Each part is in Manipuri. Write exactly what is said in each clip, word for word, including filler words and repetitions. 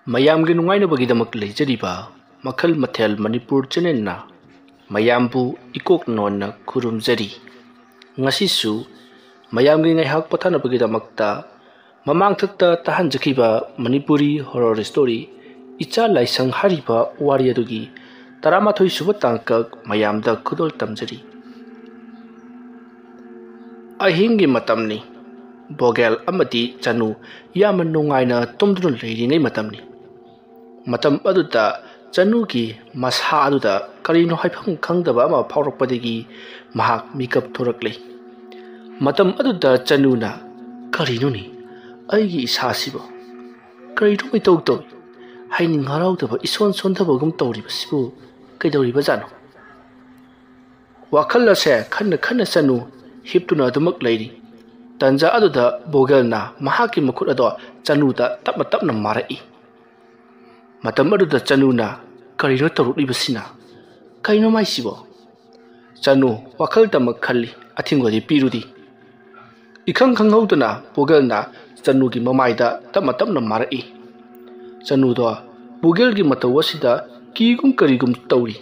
ꯃꯌꯥꯝꯒꯤ ꯅꯨꯡꯉꯥꯏꯅꯕꯒꯤꯗꯃꯛ ꯂꯩꯖꯔꯤꯕ ꯃꯈꯜ ꯃꯊꯦꯜ ꯃꯅꯤꯄꯨꯔ ꯆꯦꯅꯦꯜꯅ ꯃꯌꯥꯝꯕꯨ ꯏꯀꯣꯛ ꯅꯣꯟꯅ ꯈꯨꯔꯨꯝꯖꯔꯤ꯫ ꯉꯁꯤꯁꯨ ꯃꯌꯥꯝꯒꯤ ꯉꯥꯏꯍꯥꯛ ꯄꯣꯊꯥꯅꯕꯒꯤꯗꯃꯛꯇ ꯃꯃꯥꯡꯊꯛꯇ ꯇꯥꯍꯟꯖꯈꯤꯕ ꯃꯅꯤꯄꯨꯔꯤ ꯍꯣꯔꯣꯔ ꯁ꯭ꯇꯣꯔꯤ ꯏꯆꯥ ꯂꯥꯏꯁꯪ ꯍꯥꯏꯔꯤꯕ ꯋꯥꯔꯤ ꯑꯗꯨꯒꯤ ꯇꯔꯥꯃꯥꯊꯣꯏ ꯁꯨꯕ ꯇꯥꯡꯀꯛ ꯃꯌꯥꯝꯗ ꯈꯨꯗꯣꯜ ꯇꯝꯖꯔꯤ꯫ ꯑꯍꯤꯡꯒꯤ ꯃꯇꯝꯅꯤ꯫ ꯕꯣꯒꯦꯜ ꯑꯃꯗꯤ ꯆꯅꯨ ꯌꯥꯝꯅ ꯅꯨꯡꯉꯥꯏꯅ ꯇꯨꯝꯗꯨꯅ ꯂꯩꯔꯤꯉꯩ ꯃꯇꯝꯅꯤ꯫ ꯃꯇꯝ ꯑꯗꯨꯗ ꯆꯅꯨꯒꯤ ꯃꯁꯥ ꯑꯗꯨꯗ ꯀꯔꯤꯅꯣ ꯍꯥꯏꯐꯝ ꯈꯪꯗꯕ ꯑꯃ ꯐꯥꯎꯔꯛꯄꯗꯒꯤ ꯃꯍꯥꯛ ꯃꯤꯀꯞ ꯊꯣꯔꯛꯂꯦ꯫ ꯃꯇꯝ ꯑꯗꯨꯗ ꯆꯅꯨꯅ, "ꯀꯔꯤꯅꯣꯅꯦ ꯑꯩꯒꯤ ꯏꯁꯥꯁꯤꯕꯨ? ꯀꯔꯤꯅꯣ ꯏꯇꯧ ꯇꯧꯏ? ꯍꯥꯏꯅꯤꯡ ꯍꯔꯥꯎꯗꯕ ꯏꯁꯣꯟ ꯁꯣꯟꯊꯕꯒꯨꯝ ꯇꯧꯔꯤꯕꯁꯤꯕꯨ ꯀꯩꯗꯧꯔꯤꯕꯖꯥꯠꯅꯣ?" ꯋꯥꯈꯜ ꯑꯁꯦ ꯈꯟꯅ ꯈꯟꯅ ꯆꯅꯨ ꯍꯤꯞꯇꯨꯅ ꯑꯗꯨꯃꯛ ꯂꯩꯔꯤ꯫ ꯇꯟꯖꯥ ꯑꯗꯨꯗ ꯕꯣꯒꯦꯜꯅ ꯃꯍꯥꯛꯀꯤ ꯃꯈꯨꯠ ꯑꯗꯣ ꯆꯅꯨꯗ ꯇꯞꯅ ꯇꯞꯅ ꯃꯥꯔꯛꯏ꯫ ꯃꯇꯝ ꯑꯗꯨꯗ ꯆꯅꯨꯅ, "ꯀꯔꯤꯅꯣ ꯇꯧꯔꯛꯂꯤꯕꯁꯤꯅ? ꯀꯩꯅꯣ ꯃꯥꯏꯁꯤꯕꯣ?" ꯆꯅꯨ ꯋꯥꯈꯜꯗꯃꯛ ꯈꯜꯂꯤ, "ꯑꯊꯤꯡꯕꯗꯤ ꯄꯤꯔꯨꯗꯤ꯫" ꯏꯈꯪ ꯈꯪꯍꯧꯗꯅ ꯕꯣꯒꯦꯜꯅ ꯆꯅꯨꯒꯤ ꯃꯃꯥꯏꯗ ꯇꯞꯅ ꯇꯞꯅ ꯃꯥꯔꯛꯏ꯫ ꯆꯅꯨꯗꯣ ꯕꯣꯒꯦꯜꯒꯤ ꯃꯇꯧ ꯑꯁꯤꯗ ꯀꯤꯒꯨꯝ ꯀꯔꯤꯒꯨꯝ ꯇꯧꯔꯤ꯫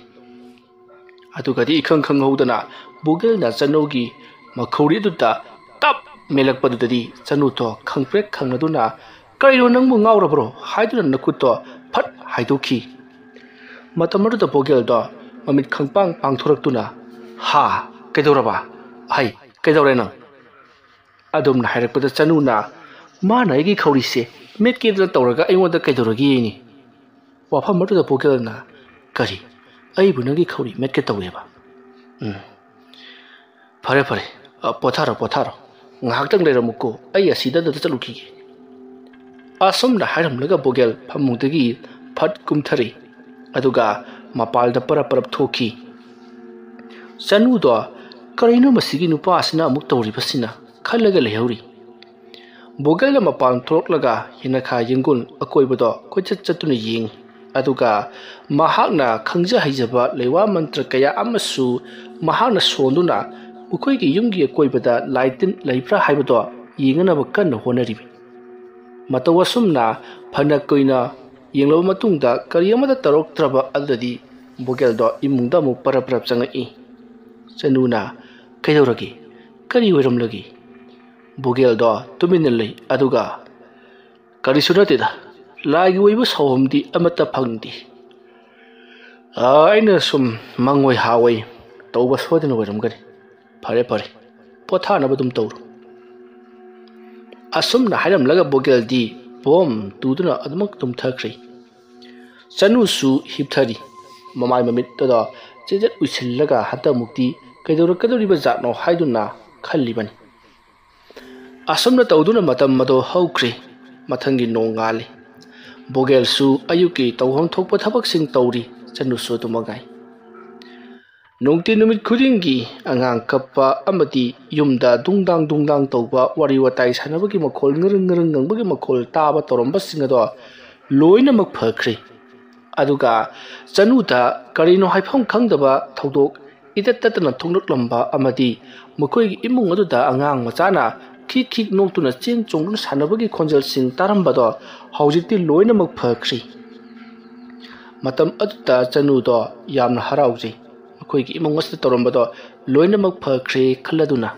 ꯑꯗꯨꯒꯗꯤ ꯏꯈꯪ ꯈꯪꯍꯧꯗꯅ ꯕꯣꯒꯦꯜꯅ ꯆꯅꯨꯒꯤ ꯃꯈꯧꯔꯤ ꯑꯗꯨꯗ ꯇꯞ ꯃꯦꯜꯂꯛꯄꯗꯨꯗꯗꯤ ꯆꯅꯨꯗꯣ ꯈꯪꯄ꯭ꯔꯦꯛ ꯈꯪꯅꯗꯨꯅ, "ꯀꯔꯤꯅꯣ, ꯅꯪꯕꯨ ꯉꯥꯎꯔꯕ꯭ꯔꯣ?" ꯍꯥꯏꯗꯨꯅ ꯅꯈꯨꯠꯇꯣ ꯐꯠ ꯍꯥꯏꯗꯣꯛꯈꯤ꯫ ꯃꯇꯝ ꯑꯗꯨꯗ ꯕꯣꯒꯦꯜꯗꯣ ꯃꯃꯤꯠ ꯈꯪꯄꯥꯡ ꯄꯥꯡꯊꯣꯔꯛꯇꯨꯅ, "ꯍꯥ? ꯀꯩꯗꯧꯔꯕ? ꯍꯩ, ꯀꯩꯗꯧꯔꯦ ꯅꯪ?" ꯑꯗꯨꯝꯅ ꯍꯥꯏꯔꯛꯄꯗ ꯆꯅꯨꯅ, "ꯃꯥꯅ ꯑꯩꯒꯤ ꯈꯧꯔꯤꯁꯦ ꯃꯦꯠꯀꯦꯗꯅ ꯇꯧꯔꯒ ꯑꯩꯉꯣꯟꯗ ꯀꯩꯗꯧꯔꯒꯦꯅꯤ?" ꯋꯥꯐꯝ ꯑꯗꯨꯗ ꯕꯣꯒꯦꯜꯅ, "ꯀꯔꯤ? ꯑꯩꯕꯨ ꯅꯪꯒꯤ ꯈꯧꯔꯤ ꯃꯦꯠꯀꯦ ꯇꯧꯋꯦꯕ? ꯎꯝ, ꯐꯔꯦ, ꯐꯔꯦ, ꯑ, ꯄꯣꯊꯥꯔꯣ, ꯄꯣꯊꯥꯔꯣ꯫ ꯉꯥꯏꯍꯥꯛꯇꯪ ꯂꯩꯔꯝꯃꯨꯀꯣ, ꯑꯩ ꯑꯁꯤꯗ ꯑꯗꯨꯗ ꯆꯠꯂꯨꯈꯤꯒꯦ꯫" ꯑꯁꯨꯝꯅ ꯍꯥꯏꯔꯝꯂꯒ ꯕꯣꯒꯦꯜ ꯐꯃꯨꯡꯗꯒꯤ ꯐꯠ ꯀꯨꯝꯊꯔꯛꯏ꯫ ꯑꯗꯨꯒ ꯃꯄꯥꯜꯗ ꯄꯔꯞ ꯄꯔꯞ ꯊꯣꯛꯈꯤ꯫ ꯆꯅꯨꯗꯣ, "ꯀꯔꯤꯅꯣ ꯃꯁꯤꯒꯤ ꯅꯨꯄꯥ ꯑꯁꯤꯅ ꯑꯃꯨꯛ ꯇꯧꯔꯤꯕꯁꯤꯅ?" ꯈꯜꯂꯒ ꯂꯩꯍꯧꯔꯤ꯫ ꯕꯣꯒꯦꯜꯅ ꯃꯄꯥꯟ ꯊꯣꯛꯂꯛꯂꯒ ꯌꯦꯅꯈꯥ ꯌꯦꯡꯒꯣꯟ ꯑꯀꯣꯏꯕꯗꯣ ꯀꯣꯏꯆꯠ ꯆꯠꯇꯨꯅ ꯌꯦꯡꯉꯤ꯫ ꯑꯗꯨꯒ ꯃꯍꯥꯛꯅ ꯈꯪꯖ ꯍꯩꯖꯕ ꯂꯩꯋꯥ ꯃꯟꯇ꯭ꯔ ꯀꯌꯥ ꯑꯃꯁꯨ ꯃꯍꯥꯛꯅ ꯁꯣꯟꯗꯨꯅ ꯃꯈꯣꯏꯒꯤ ꯌꯨꯝꯒꯤ ꯑꯀꯣꯏꯕꯗ ꯂꯥꯏ ꯇꯤꯟ ꯂꯩꯕ꯭ꯔꯥ ꯍꯥꯏꯕꯗꯣ ꯌꯦꯡꯅꯅꯕ ꯀꯟꯅ ꯍꯣꯠꯅꯔꯤꯕꯅꯤ꯫ ꯃꯇꯧ ꯑꯁꯨꯝꯅ ꯐꯅ ꯀꯨꯏꯅ ꯌꯦꯡꯂꯕ ꯃꯇꯨꯡꯗ ꯀꯔꯤ ꯑꯃꯠꯇ ꯇꯧꯔꯛꯇ꯭ꯔꯕ ꯑꯗꯨꯗꯗꯤ ꯕꯣꯒꯦꯜꯗꯣ ꯏꯃꯨꯡꯗ ꯑꯃꯨꯛ ꯄꯔꯞ ꯄꯔꯞ ꯆꯪꯉꯛꯏ꯫ ꯆꯅꯨꯅ, "ꯀꯩꯗꯧꯔꯒꯦ? ꯀꯔꯤ ꯑꯣꯏꯔꯝꯂꯒꯦ?" ꯕꯣꯒꯦꯜꯗꯣ ꯇꯨꯃꯤꯟꯅ ꯂꯩ꯫ ꯑꯗꯨꯒ, "ꯀꯔꯤꯁꯨ ꯅꯠꯇꯦꯗ, ꯂꯥꯏꯒꯤ ꯑꯣꯏꯕ ꯁꯥꯎꯍꯝꯗꯤ ꯑꯃꯠꯇ ꯐꯪꯗꯦ꯫ ꯑꯥ, ꯑꯩꯅ ꯁꯨꯝ ꯃꯪꯉꯣꯏ ꯍꯥꯋꯣꯏ ꯇꯧꯕ ꯁꯣꯏꯗꯅ ꯑꯣꯏꯔꯝꯒꯅꯤ꯫ ꯐꯔꯦ, ꯐꯔꯦ, ꯄꯣꯊꯥꯅꯕ ꯑꯗꯨꯝ ꯇꯧꯔꯣ"꯫ ꯑꯁꯨꯝꯅ ꯍꯥꯏꯔꯝꯂꯒ ꯕꯣꯒꯦꯜꯗꯤ ꯕꯣꯝ ꯇꯨꯗꯨꯅ ꯑꯗꯨꯃꯛ ꯇꯨꯝꯊꯈ꯭ꯔꯦ꯫ ꯆꯅꯨꯁꯨ ꯍꯤꯞꯊꯔꯤ꯫ ꯃꯃꯥꯏ ꯃꯃꯤꯠꯇꯨꯗ ꯆꯦꯖꯠ ꯎꯏꯁꯤꯜꯂꯒ ꯍꯟꯗꯛꯃꯨꯛꯇꯤ ꯀꯩꯗꯧꯔꯛꯀꯗꯧꯔꯤꯕ ꯖꯥꯠꯅꯣ ꯍꯥꯏꯗꯨꯅ ꯈꯜꯂꯤꯕꯅꯤ꯫ ꯑꯁꯨꯝꯅ ꯇꯧꯗꯨꯅ ꯃꯇꯝ ꯑꯗꯨ ꯍꯧꯈ꯭ꯔꯦ꯫ ꯃꯊꯪꯒꯤ ꯅꯣꯡꯉꯥꯜꯂꯤ꯫ ꯕꯣꯒꯦꯜꯁꯨ ꯑꯌꯨꯛꯀꯤ ꯇꯧꯐꯝ ꯊꯣꯛꯄ ꯊꯕꯛꯁꯤꯡ ꯇꯧꯔꯤ꯫ ꯆꯅꯨꯁꯨ ꯑꯗꯨ ꯃꯉꯥꯏ꯫ ꯅꯨꯡꯇꯤ ꯅꯨꯃꯤꯠ ꯈꯨꯗꯤꯡꯒꯤ ꯑꯉꯥꯡ ꯀꯞꯄ ꯑꯃꯗꯤ ꯌꯨꯝꯗ ꯗꯨꯡꯗꯥꯡ ꯗꯨꯡꯗꯥꯡ ꯇꯧꯕ, ꯋꯥꯔꯤ ꯋꯥꯇꯥꯏ ꯁꯥꯟꯅꯕꯒꯤ ꯃꯈꯣꯜ, ꯉꯔꯪ ꯉꯔꯪ ꯉꯪꯕꯒꯤ ꯃꯈꯣꯜ ꯇꯥꯕ ꯇꯧꯔꯝꯕꯁꯤꯡ ꯑꯗꯣ ꯂꯣꯏꯅꯃꯛ ꯐꯈ꯭ꯔꯦ꯫ ꯑꯗꯨꯒ ꯆꯅꯨꯗ ꯀꯔꯤꯅꯣ ꯍꯥꯏꯐꯝ ꯈꯪꯗꯕ ꯊꯧꯗꯣꯛ ꯏꯇꯠ ꯇꯠꯇꯅ ꯊꯣꯛꯂꯛꯂꯝꯕ ꯑꯃꯗꯤ ꯃꯈꯣꯏꯒꯤ ꯏꯃꯨꯡ ꯑꯗꯨꯗ ꯑꯉꯥꯡ ꯃꯆꯥꯅ ꯈꯤꯛ ꯈꯤꯛ ꯅꯣꯛꯇꯨꯅ ꯆꯦꯟ ꯆꯣꯡꯗꯨꯅ ꯁꯥꯟꯅꯕꯒꯤ ꯈꯣꯟꯖꯦꯜꯁꯤꯡ ꯇꯥꯔꯝꯕꯗꯣ ꯍꯧꯖꯤꯛꯇꯤ ꯂꯣꯏꯅꯃꯛ ꯐꯈ꯭ꯔꯦ꯫ ꯃꯇꯝ ꯑꯗꯨꯗ ꯆꯅꯨꯗꯣ ꯌꯥꯝꯅ ꯍꯔꯥꯎꯖꯩ꯫ ꯃꯈꯣꯏꯒꯤ ꯏꯃꯨꯡ ꯑꯁꯤꯗ ꯇꯧꯔꯝꯕꯗꯣ ꯂꯣꯏꯅꯃꯛ ꯐꯈ꯭ꯔꯦ ꯈꯜꯂꯗꯨꯅ꯫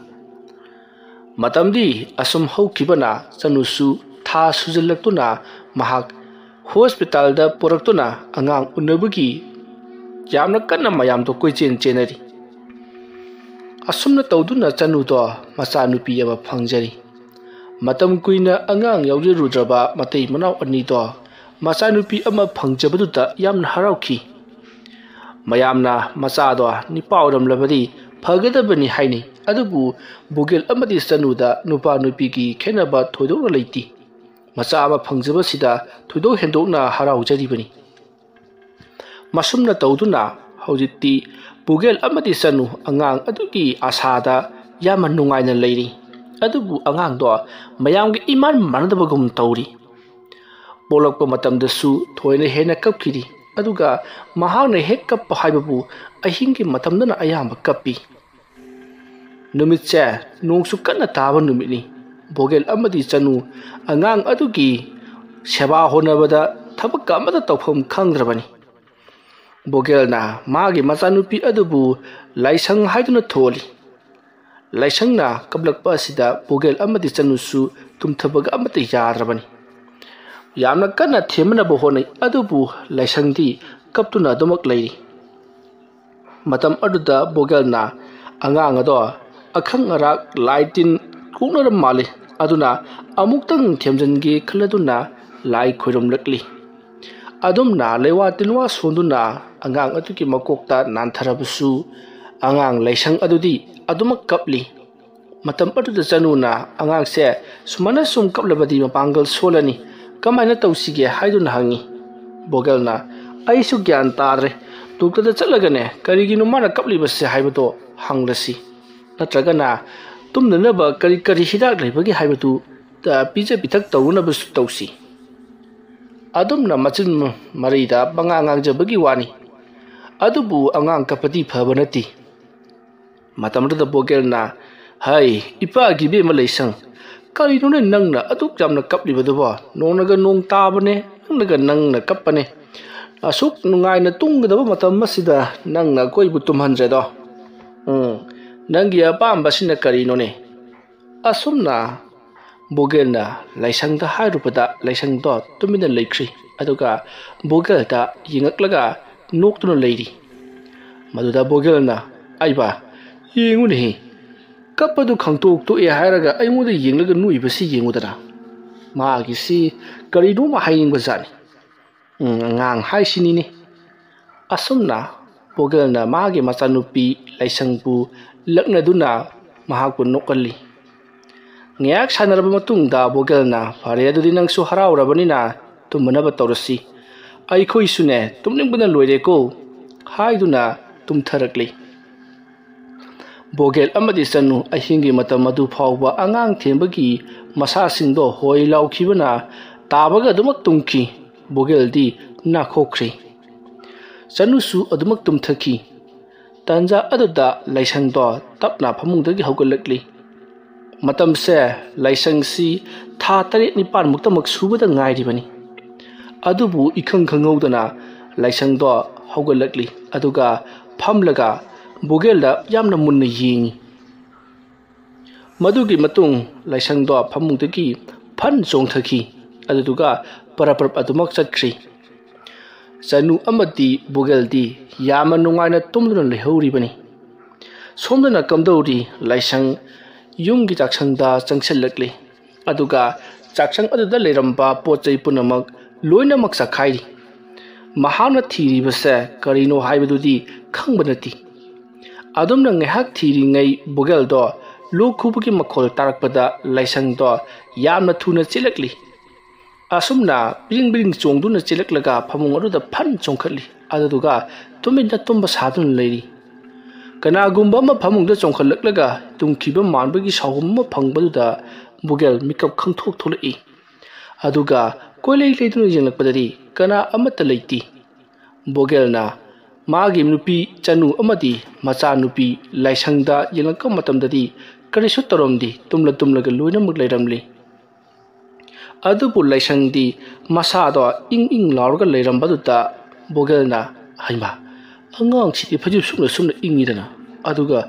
ꯃꯇꯝꯗꯤ ꯑꯁꯨꯝ ꯍꯧꯈꯤꯕꯅ ꯆꯅꯨꯁꯨ ꯊꯥ ꯁꯨꯖꯜꯂꯛꯇꯨꯅ ꯃꯍꯥꯛ ꯍꯣꯁꯄꯤꯇꯥꯜꯗ ꯄꯨꯔꯛꯇꯨꯅ ꯑꯉꯥꯡ ꯎꯅꯕꯒꯤ ꯌꯥꯝꯅ ꯀꯟꯅ ꯃꯌꯥꯝꯗꯣ ꯀꯣꯏꯆꯦꯟ ꯆꯦꯟꯅꯔꯤ꯫ ꯑꯁꯨꯝꯅ ꯇꯧꯗꯨꯅ ꯆꯅꯨꯗꯣ ꯃꯆꯥꯅꯨꯄꯤ ꯑꯃ ꯐꯪꯖꯔꯤ꯫ ꯃꯇꯝ ꯀꯨꯏꯅ ꯑꯉꯥꯡ ꯌꯥꯎꯖꯔꯨꯗ꯭ꯔꯕ ꯃꯇꯩ ꯃꯅꯥꯎ ꯑꯅꯤꯗꯣ ꯃꯆꯥꯅꯨꯄꯤ ꯑꯃ ꯐꯪꯖꯕꯗꯨꯗ ꯌꯥꯝꯅ ꯍꯔꯥꯎꯈꯤ꯫ ꯃꯌꯥꯝꯅ ꯃꯆꯥꯗꯣ ꯅꯨꯄꯥ ꯑꯣꯏꯔꯝꯂꯕꯗꯤ ꯐꯒꯗꯕꯅꯤ ꯍꯥꯏꯅꯩ, ꯑꯗꯨꯕꯨ ꯕꯨꯒꯦꯜ ꯑꯃꯗꯤ ꯆꯅꯨꯗ ꯅꯨꯄꯥ ꯅꯨꯄꯤꯒꯤ ꯈꯦꯠꯅꯕ ꯊꯣꯏꯗꯣꯛꯅ ꯂꯩꯇꯦ꯫ ꯃꯆꯥ ꯑꯃ ꯐꯪꯖꯕꯁꯤꯗ ꯊꯣꯏꯗꯣꯛ ꯍꯦꯟꯗꯣꯛꯅ ꯍꯔꯥꯎꯖꯔꯤꯕꯅꯤ꯫ ꯃꯁꯨꯝꯅ ꯇꯧꯗꯨꯅ ꯍꯧꯖꯤꯛꯇꯤ ꯕꯨꯒꯦꯜ ꯑꯃꯗꯤ ꯆꯅꯨ ꯑꯉꯥꯡ ꯑꯗꯨꯒꯤ ꯑꯁꯥꯗ ꯌꯥꯝꯅ ꯅꯨꯡꯉꯥꯏꯅ ꯂꯩꯔꯤ꯫ ꯑꯗꯨꯕꯨ ꯑꯉꯥꯡꯗꯣ ꯃꯌꯥꯝꯒ ꯏꯃꯥꯟ ꯃꯥꯟꯅꯗꯕꯒꯨꯝ ꯇꯧꯔꯤ꯫ ꯄꯣꯛꯂꯛꯄ ꯃꯇꯝꯗꯁꯨ ꯊꯣꯏꯅ ꯍꯦꯟꯅ ꯀꯞꯈꯤꯗꯦ, ꯑꯗꯨꯒ ꯃꯍꯥꯛꯅ ꯍꯦꯛ ꯀꯞꯄ ꯍꯥꯏꯕꯕꯨ ꯑꯍꯤꯡꯒꯤ ꯃꯇꯝꯗꯅ ꯑꯌꯥꯝꯕ ꯀꯞꯄꯤ꯫ ꯅꯨꯃꯤꯠꯁꯦ ꯅꯣꯡꯁꯨ ꯀꯟꯅ ꯇꯥꯕ ꯅꯨꯃꯤꯠꯅꯤ꯫ ꯕꯣꯒꯦꯜ ꯑꯃꯗꯤ ꯆꯅꯨ ꯑꯉꯥꯡ ꯑꯗꯨꯒꯤ ꯁꯦꯕꯥ ꯍꯣꯠꯅꯕꯗ ꯊꯕꯛꯀ ꯑꯃꯠꯇ ꯇꯧꯐꯝ ꯈꯪꯗ꯭ꯔꯕꯅꯤ꯫ ꯕꯣꯒꯦꯜꯅ ꯃꯥꯒꯤ ꯃꯆꯥꯅꯨꯄꯤ ꯑꯗꯨꯕꯨ ꯂꯥꯏꯁꯪ ꯍꯥꯏꯗꯨꯅ ꯊꯣꯜꯂꯤ꯫ ꯂꯥꯏꯁꯪꯅ ꯀꯞꯂꯛꯄ ꯑꯁꯤꯗ ꯕꯣꯒꯦꯜ ꯑꯃꯗꯤ ꯆꯅꯨꯁꯨ ꯇꯨꯝꯊꯕꯒ ꯑꯃꯠꯇ ꯌꯥꯗ꯭ꯔꯕꯅꯤ꯫ ꯌꯥꯝꯅ ꯀꯟꯅ ꯊꯦꯝꯅꯅꯕ ꯍꯣꯠꯅꯩ, ꯑꯗꯨꯕꯨ ꯂꯥꯏꯁꯪꯗꯤ ꯀꯞꯇꯨꯅ ꯑꯗꯨꯃꯛ ꯂꯩꯔꯤ꯫ ꯃꯇꯝ ꯑꯗꯨꯗ ꯕꯣꯒꯦꯜꯅ ꯑꯉꯥꯡ ꯑꯗꯣ ꯑꯈꯪ ꯑꯔꯥꯛ ꯂꯥꯏ ꯇꯤꯟ ꯀꯣꯛꯅꯔꯝ ꯃꯥꯜꯂꯤ꯫ ꯑꯗꯨꯅ ꯑꯃꯨꯛꯇꯪ ꯊꯦꯝꯖꯤꯟꯒꯦ ꯈꯜꯂꯗꯨꯅ ꯂꯥꯏ ꯈꯣꯏꯔꯝꯂꯛꯂꯤ꯫ ꯑꯗꯨꯝꯅ ꯂꯩꯋꯥ ꯇꯤꯟꯋꯥ ꯁꯣꯟꯗꯨꯅ ꯑꯉꯥꯡ ꯑꯗꯨꯒꯤ ꯃꯀꯣꯛꯇ ꯅꯥꯟꯊꯔꯕꯁꯨ, ꯑꯉꯥꯡ ꯂꯥꯏꯁꯪ ꯑꯗꯨꯗꯤ ꯑꯗꯨꯃꯛ ꯀꯞꯂꯤ꯫ ꯃꯇꯝ ꯑꯗꯨꯗ ꯆꯅꯨꯅ ꯑꯉꯥꯡꯁꯦ ꯁꯨꯃꯥꯏꯅ ꯁꯨꯝ ꯀꯞꯂꯕꯗꯤ ꯃꯄꯥꯡꯒꯜ ꯁꯣꯜꯂꯅꯤ, ꯀꯃꯥꯏꯅ ꯇꯧꯁꯤꯒꯦ ꯍꯥꯏꯗꯨꯅ ꯍꯪꯉꯤ꯫ ꯕꯣꯒꯦꯜꯅ, "ꯑꯩꯁꯨ ꯒ꯭ꯌꯥꯟ ꯇꯥꯗ꯭ꯔꯦ, ꯗꯣꯛꯇꯔꯗ ꯆꯠꯂꯒꯅꯦ ꯀꯔꯤꯒꯤꯅꯣ ꯃꯥꯅ ꯀꯞꯂꯤꯕꯁꯦ ꯍꯥꯏꯕꯗꯣ ꯍꯪꯂꯁꯤ, ꯅꯠꯇ꯭ꯔꯒꯅ ꯇꯨꯝꯅꯅꯕ ꯀꯔꯤ ꯀꯔꯤ ꯍꯤꯗꯥꯛ ꯂꯩꯕꯒꯦ ꯍꯥꯏꯕꯗꯨ ꯄꯤꯖ ꯄꯤꯊꯛ ꯇꯧꯅꯕꯁꯨ ꯇꯧꯁꯤ꯫ ꯑꯗꯨꯝꯅ ꯃꯆꯤꯟ ꯃꯔꯩꯗ ꯄꯉꯥꯡ ꯉꯥꯡꯖꯕꯒꯤ ꯋꯥꯅꯤ꯫ ꯑꯗꯨꯕꯨ ꯑꯉꯥꯡ ꯀꯞꯄꯗꯤ ꯐꯕ ꯅꯠꯇꯦ꯫" ꯃꯇꯝꯗꯨꯗ ꯕꯣꯒꯦꯜꯅ, "ꯍꯩ, ꯏꯄꯥꯒꯤ ꯏꯕꯦꯝꯃ ꯂꯩꯁꯪ, ꯀꯔꯤꯅꯣꯅꯦ ꯅꯪꯅ ꯑꯗꯨꯛ ꯌꯥꯝꯅ ꯀꯞꯂꯤꯕꯗꯨꯕꯣ? ꯅꯣꯡꯅꯒ ꯅꯣꯡ ꯇꯥꯕꯅꯦ, ꯅꯪꯅꯒ ꯅꯪꯅ ꯀꯞꯄꯅꯦ꯫ ꯑꯁꯨꯛ ꯅꯨꯡꯉꯥꯏꯅ ꯇꯨꯝꯒꯗꯕ ꯃꯇꯝ ꯑꯁꯤꯗ ꯅꯪꯅ ꯑꯩꯈꯣꯏꯕꯨ ꯇꯨꯝꯍꯟꯗ꯭ꯔꯦꯗꯣ꯫ ꯎꯝ, ꯅꯪꯒꯤ ꯑꯄꯥꯝꯕꯁꯤꯅ ꯀꯔꯤꯅꯣꯅꯦ?" ꯑꯁꯨꯝꯅ ꯕꯣꯒꯦꯜꯅ ꯂꯥꯏꯁꯪꯗ ꯍꯥꯏꯔꯨꯕꯗ ꯂꯥꯏꯁꯪꯗꯣ ꯇꯨꯃꯤꯟꯅ ꯂꯩꯈ꯭ꯔꯤ꯫ ꯑꯗꯨꯒ ꯕꯣꯒꯦꯜꯗ ꯌꯦꯡꯉꯛꯂꯒ ꯅꯣꯛꯇꯨꯅ ꯂꯩꯔꯤ꯫ ꯃꯗꯨꯗ ꯕꯣꯒꯦꯜꯅ, "ꯑꯩꯕ, ꯌꯦꯡꯉꯨꯅꯦꯍꯦ, ꯀꯞꯄꯗꯨ ꯈꯪꯇꯣꯛ ꯇꯣꯛꯑꯦ ꯍꯥꯏꯔꯒ ꯑꯩꯉꯣꯟꯗ ꯌꯦꯡꯂꯒ ꯅꯣꯛꯏꯕꯁꯤ ꯌꯦꯡꯉꯨꯗꯅ꯫ ꯃꯥꯒꯤꯁꯤ ꯀꯔꯤꯅꯣꯃ ꯍꯥꯏꯅꯤꯡꯕ ꯖꯥꯠꯅꯤ꯫ ꯎꯝ, ꯑꯉꯥꯡ ꯍꯥꯏꯁꯤꯅꯤꯅꯦ꯫" ꯑꯁꯨꯝꯅ ꯕꯣꯒꯦꯜꯅ ꯃꯥꯒꯤ ꯃꯆꯥꯅꯨꯄꯤ ꯂꯥꯏꯁꯪꯕꯨ ꯂꯛꯅꯗꯨꯅ ꯃꯍꯥꯛꯄꯨ ꯅꯣꯛꯍꯜꯂꯤ꯫ ꯉꯥꯏꯍꯥꯛ ꯁꯥꯟꯅꯔꯕ ꯃꯇꯨꯡꯗ ꯕꯣꯒꯦꯜꯅ, "ꯐꯔꯦ, ꯑꯗꯨꯗꯤ ꯅꯪꯁꯨ ꯍꯔꯥꯎꯔꯕꯅꯤꯅ ꯇꯨꯝꯃꯅꯕ ꯇꯧꯔꯁꯤ꯫ ꯑꯩꯈꯣꯏꯁꯨꯅꯦ ꯇꯨꯝꯅꯤꯡꯕꯅ ꯂꯣꯏꯔꯦꯀꯣ" ꯍꯥꯏꯗꯨꯅ ꯇꯨꯝꯊꯔꯛꯂꯤ꯫ ꯕꯣꯒꯦꯜ ꯑꯃꯗꯤ ꯆꯅꯨ ꯑꯍꯤꯡꯒꯤ ꯃꯇꯝ ꯑꯗꯨ ꯐꯥꯎꯕ ꯑꯉꯥꯡ ꯊꯦꯝꯕꯒꯤ ꯃꯁꯥꯁꯤꯡꯗꯣ ꯍꯣꯏ ꯂꯥꯎꯈꯤꯕꯅ ꯇꯥꯕꯒ ꯑꯗꯨꯃꯛ ꯇꯨꯝꯈꯤ꯫ ꯕꯣꯒꯦꯜꯗꯤ ꯅꯥꯈꯣꯛꯈ꯭ꯔꯦ꯫ ꯆꯅꯨꯁꯨ ꯑꯗꯨꯃꯛ ꯇꯨꯝꯊꯈꯤ꯫ ꯇꯥꯟꯖꯥ ꯑꯗꯨꯗ ꯂꯥꯏꯁꯪꯗꯣ ꯇꯞꯅ ꯐꯃꯨꯡꯗꯒꯤ ꯍꯧꯒꯠꯂꯛꯂꯤ꯫ ꯃꯇꯝꯁꯦ ꯂꯥꯏꯁꯪꯁꯤ ꯊꯥ ꯇꯔꯦꯠ ꯅꯤꯄꯥꯟꯃꯨꯛꯇꯃꯛ ꯁꯨꯕꯗ ꯉꯥꯏꯔꯤꯕꯅꯤ꯫ ꯑꯗꯨꯕꯨ ꯏꯈꯪ ꯈꯪꯍꯧꯗꯅ ꯂꯥꯏꯁꯪꯗꯣ ꯍꯧꯒꯠꯂꯛꯂꯤ, ꯑꯗꯨꯒ ꯐꯝꯂꯒ ꯕꯣꯒꯦꯜꯗ ꯌꯥꯝꯅ ꯃꯨꯟꯅ ꯌꯦꯡꯏ꯫ ꯃꯗꯨꯒꯤ ꯃꯇꯨꯡ ꯂꯥꯏꯁꯪꯗꯣ ꯐꯃꯨꯡꯗꯒꯤ ꯐꯟ ꯆꯣꯡꯊꯈꯤ, ꯑꯗꯨꯗꯨꯒ ꯄꯔꯞ ꯄꯔꯞ ꯑꯗꯨꯃꯛ ꯆꯠꯈ꯭ꯔꯤ꯫ ꯆꯅꯨ ꯑꯃꯗꯤ ꯕꯣꯒꯦꯜꯗꯤ ꯌꯥꯝꯅ ꯅꯨꯡꯉꯥꯏꯅ ꯇꯨꯝꯗꯨꯅ ꯂꯩꯍꯧꯔꯤꯕꯅꯤ꯫ ꯁꯣꯝꯗꯅ ꯀꯝꯗꯧꯔꯤ, ꯂꯥꯏꯁꯪ ꯌꯨꯝꯒꯤ ꯆꯥꯛꯁꯪꯗ ꯆꯪꯁꯤꯜꯂꯛꯂꯤ꯫ ꯑꯗꯨꯒ ꯆꯥꯛꯁꯪ ꯑꯗꯨꯗ ꯂꯩꯔꯝꯕ ꯄꯣꯠ ꯆꯩ ꯄꯨꯝꯅꯃꯛ ꯂꯣꯏꯅꯃꯛ ꯆꯈꯥꯏꯔꯤ꯫ ꯃꯍꯥꯛꯅ ꯊꯤꯔꯤꯕꯁꯦ ꯀꯔꯤꯅꯣ ꯍꯥꯏꯕꯗꯨꯗꯤ ꯈꯪꯕ ꯅꯠꯇꯦ꯫ ꯑꯗꯨꯝꯅ ꯉꯥꯏꯍꯥꯛ ꯊꯤꯔꯤꯉꯩ ꯕꯣꯒꯦꯜꯗꯣ ꯂꯣꯛ ꯈꯨꯕꯒꯤ ꯃꯈꯣꯜ ꯇꯥꯔꯛꯄꯗ ꯂꯥꯏꯁꯪꯗꯣ ꯌꯥꯝꯅ ꯊꯨꯅ ꯆꯦꯜꯂꯛꯂꯤ꯫ ꯑꯁꯨꯝꯅ ꯕ꯭ꯔꯤꯡ ꯕ꯭ꯔꯤꯡ ꯆꯣꯡꯗꯨꯅ ꯆꯦꯜꯂꯛꯂꯒ ꯐꯃꯨꯡ ꯑꯗꯨꯗ ꯐꯟ ꯆꯣꯡꯈꯠꯂꯤ, ꯑꯗꯨꯗꯨꯒ ꯇꯨꯃꯤꯟꯅ ꯇꯨꯝꯕ ꯁꯥꯗꯨꯅ ꯂꯩꯔꯤ꯫ ꯀꯅꯥꯒꯨꯝꯕ ꯑꯃ ꯐꯃꯨꯡꯗ ꯆꯣꯡꯈꯠꯂꯛꯂꯒ ꯇꯨꯝꯈꯤꯕ ꯃꯥꯟꯕꯒꯤ ꯁꯥꯎꯍꯨꯝ ꯑꯃ ꯐꯪꯕꯗꯨꯗ ꯕꯣꯒꯦꯜ ꯃꯤꯀꯞ ꯈꯪꯊꯣꯛ ꯊꯣꯛꯂꯛꯏ꯫ ꯑꯗꯨꯒ ꯀꯣꯏꯂꯩ ꯂꯩꯗꯨꯅ ꯌꯦꯡꯂꯛꯄꯗꯗꯤ ꯀꯅꯥ ꯑꯃꯠꯇ ꯂꯩꯇꯦ꯫ ꯕꯣꯒꯦꯜꯅ ꯃꯥꯒꯤ ꯅꯨꯄꯤ ꯆꯅꯨ ꯑꯃꯗꯤ ꯃꯆꯥꯅꯨꯄꯤ ꯂꯥꯏꯁꯪꯗ ꯌꯦꯡꯂꯛꯄ ꯃꯇꯝꯗꯗꯤ ꯀꯔꯤꯁꯨ ꯇꯧꯔꯝꯗꯦ, ꯇꯨꯝꯂ ꯇꯨꯝꯂꯒ ꯂꯣꯏꯅꯃꯛ ꯂꯩꯔꯝꯂꯤ꯫ ꯑꯗꯨꯕꯨ ꯂꯥꯏꯁꯪꯗꯤ ꯃꯁꯥꯗꯣ ꯏꯪ ꯏꯪ ꯂꯥꯎꯔꯒ ꯂꯩꯔꯝꯕꯗꯨꯗ ꯕꯣꯒꯦꯜꯅ, "ꯍꯩꯃꯥ, ꯑꯉꯥꯡꯁꯤꯗꯤ ꯐꯩꯖꯨꯞ ꯁꯨꯞꯅ ꯁꯨꯞꯅ ꯏꯪꯉꯤꯗꯅ? ꯑꯗꯨꯒ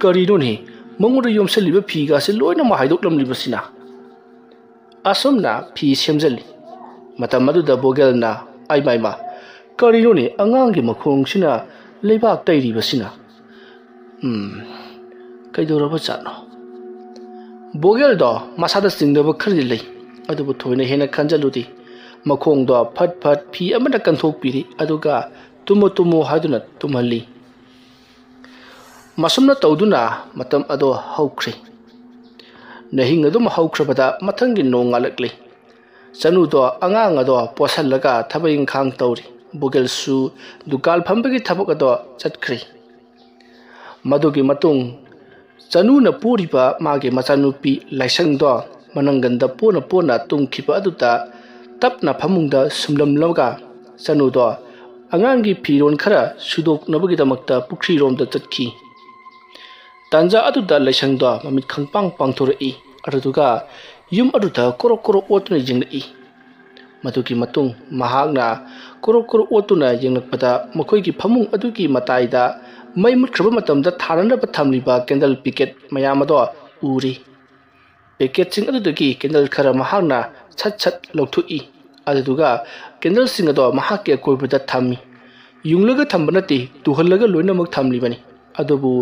ꯀꯔꯤꯅꯣꯅꯦ, ꯃꯉꯣꯟꯗ ꯌꯣꯝꯁꯤꯜꯂꯤꯕ ꯐꯤꯒꯥꯁꯦ ꯂꯣꯏꯅꯃꯛ ꯍꯥꯏꯗꯣꯛꯂꯝꯂꯤꯕꯁꯤꯅ?" ꯑꯁꯨꯝꯅ ꯐꯤ ꯁꯦꯝꯖꯤꯜꯂꯤ꯫ ꯃꯇꯝ ꯑꯗꯨꯗ ꯕꯣꯒꯦꯜꯅ, "ꯑꯩꯃꯥꯏꯃ, ꯀꯔꯤꯅꯣꯅꯦ ꯑꯉꯥꯡꯒꯤ ꯃꯈꯣꯡꯁꯤꯅ ꯂꯩꯕꯥꯛ ꯇꯩꯔꯤꯕꯁꯤꯅ? ꯎꯝ, ꯀꯩꯗꯧꯔꯕ ꯖꯥꯠꯅꯣ?" ꯕꯣꯒꯦꯜꯗꯣ ꯃꯁꯥꯗ ꯆꯤꯡꯅꯕ ꯈꯔꯗꯤ ꯂꯩ, ꯑꯗꯨꯕꯨ ꯊꯣꯏꯅ ꯍꯦꯟꯅ ꯈꯟꯖꯜꯂꯨꯗꯦ꯫ ꯃꯈꯣꯡꯗꯣ ꯐꯠ ꯐꯠ ꯐꯤ ꯑꯃꯅ ꯀꯟꯊꯣꯛꯄꯤꯔꯤ, ꯑꯗꯨꯒ "ꯇꯨꯝꯃꯣ, ꯇꯨꯝꯃꯣ" ꯍꯥꯏꯗꯨꯅ ꯇꯨꯝꯍꯜꯂꯤ꯫ ꯃꯁꯨꯝꯅ ꯇꯧꯗꯨꯅ ꯃꯇꯝ ꯑꯗꯣ ꯍꯧꯈ꯭ꯔꯦ꯫ ꯅꯍꯤꯡ ꯑꯗꯨꯝ ꯍꯧꯈ꯭ꯔꯕꯗ ꯃꯊꯪꯒꯤ ꯅꯣꯡ ꯉꯥꯜꯂꯛꯂꯤ꯫ ꯆꯅꯨꯗꯣ ꯑꯉꯥꯡ ꯑꯗꯣ ꯄꯣꯠꯁꯜꯂꯒ ꯊꯕꯛ ꯏꯪꯈꯥꯡ ꯇꯧꯔꯤ꯫ ꯕꯣꯒꯦꯜꯁꯨ ꯗꯨꯀꯥꯟ ꯐꯝꯕꯒꯤ ꯊꯕꯛ ꯑꯗꯣ ꯆꯠꯈ꯭ꯔꯦ꯫ ꯃꯗꯨꯒꯤ ꯃꯇꯨꯡ ꯆꯅꯨꯅ ꯄꯣꯔꯤꯕ ꯃꯥꯒꯤ ꯃꯆꯥꯅꯨꯄꯤ ꯂꯥꯏꯁꯪꯗꯣ ꯃꯅꯪꯒꯟꯗ ꯄꯣꯅ ꯄꯣꯅ ꯇꯨꯝꯈꯤꯕ ꯑꯗꯨꯗ ꯇꯞꯅ ꯐꯃꯨꯡꯗ ꯁꯨꯝꯂꯝꯂꯒ ꯆꯅꯨꯗꯣ ꯑꯉꯥꯡꯒꯤ ꯐꯤꯔꯣꯜ ꯈꯔ ꯁꯨꯗꯣꯛꯅꯕꯒꯤꯗꯃꯛꯇ ꯄꯨꯈ꯭ꯔꯤꯔꯣꯝꯗ ꯆꯠꯈꯤ꯫ ꯇꯥꯟꯖꯥ ꯑꯗꯨꯗ ꯂꯥꯏꯁꯪꯗꯣ ꯃꯃꯤꯠ ꯈꯪꯄꯥꯡ ꯄꯥꯡꯊꯣꯔꯛꯏ, ꯑꯗꯨꯗꯨꯒ ꯌꯨꯝ ꯑꯗꯨꯗ ꯀꯣꯔꯣꯛ ꯀꯣꯔꯣꯛ ꯑꯣꯠꯇꯨꯅ ꯌꯦꯡꯂꯛꯏ꯫ ꯃꯗꯨꯒꯤ ꯃꯇꯨꯡ ꯃꯍꯥꯛꯅ ꯀꯣꯔꯣꯛ ꯀꯣꯔꯣꯛ ꯑꯣꯠꯇꯨꯅ ꯌꯦꯡꯂꯛꯄꯗ ꯃꯈꯣꯏꯒꯤ ꯐꯃꯨꯡ ꯑꯗꯨꯒꯤ ꯃꯇꯥꯏꯗ ꯃꯩ ꯃꯨꯠꯈ꯭ꯔꯕ ꯃꯇꯝꯗ ꯊꯥꯅꯅꯕ ꯊꯝꯂꯤꯕ ꯀꯦꯟꯗꯜ ꯄꯤꯀꯦꯠ ꯃꯌꯥꯝ ꯑꯗꯣ ꯎꯔꯤ꯫ ꯄꯦꯀꯦꯠꯁꯤꯡ ꯑꯗꯨꯗꯒꯤ ꯀꯦꯟꯗꯜ ꯈꯔ ꯃꯍꯥꯛꯅ ꯁꯠ ꯁꯠ ꯂꯧꯊꯣꯛꯏ꯫ ꯑꯗꯨꯗꯨꯒ ꯀꯦꯟꯗꯜꯁꯤꯡ ꯑꯗꯣ ꯃꯍꯥꯛꯀꯤ ꯑꯀꯣꯏꯕꯗ ꯊꯝꯃꯤ꯫ ꯌꯨꯡꯂꯒ ꯊꯝꯕ ꯅꯠꯇꯦ, ꯇꯨꯍꯜꯂꯒ ꯂꯣꯏꯅꯃꯛ ꯊꯝꯂꯤꯕꯅꯤ꯫ ꯑꯗꯨꯕꯨ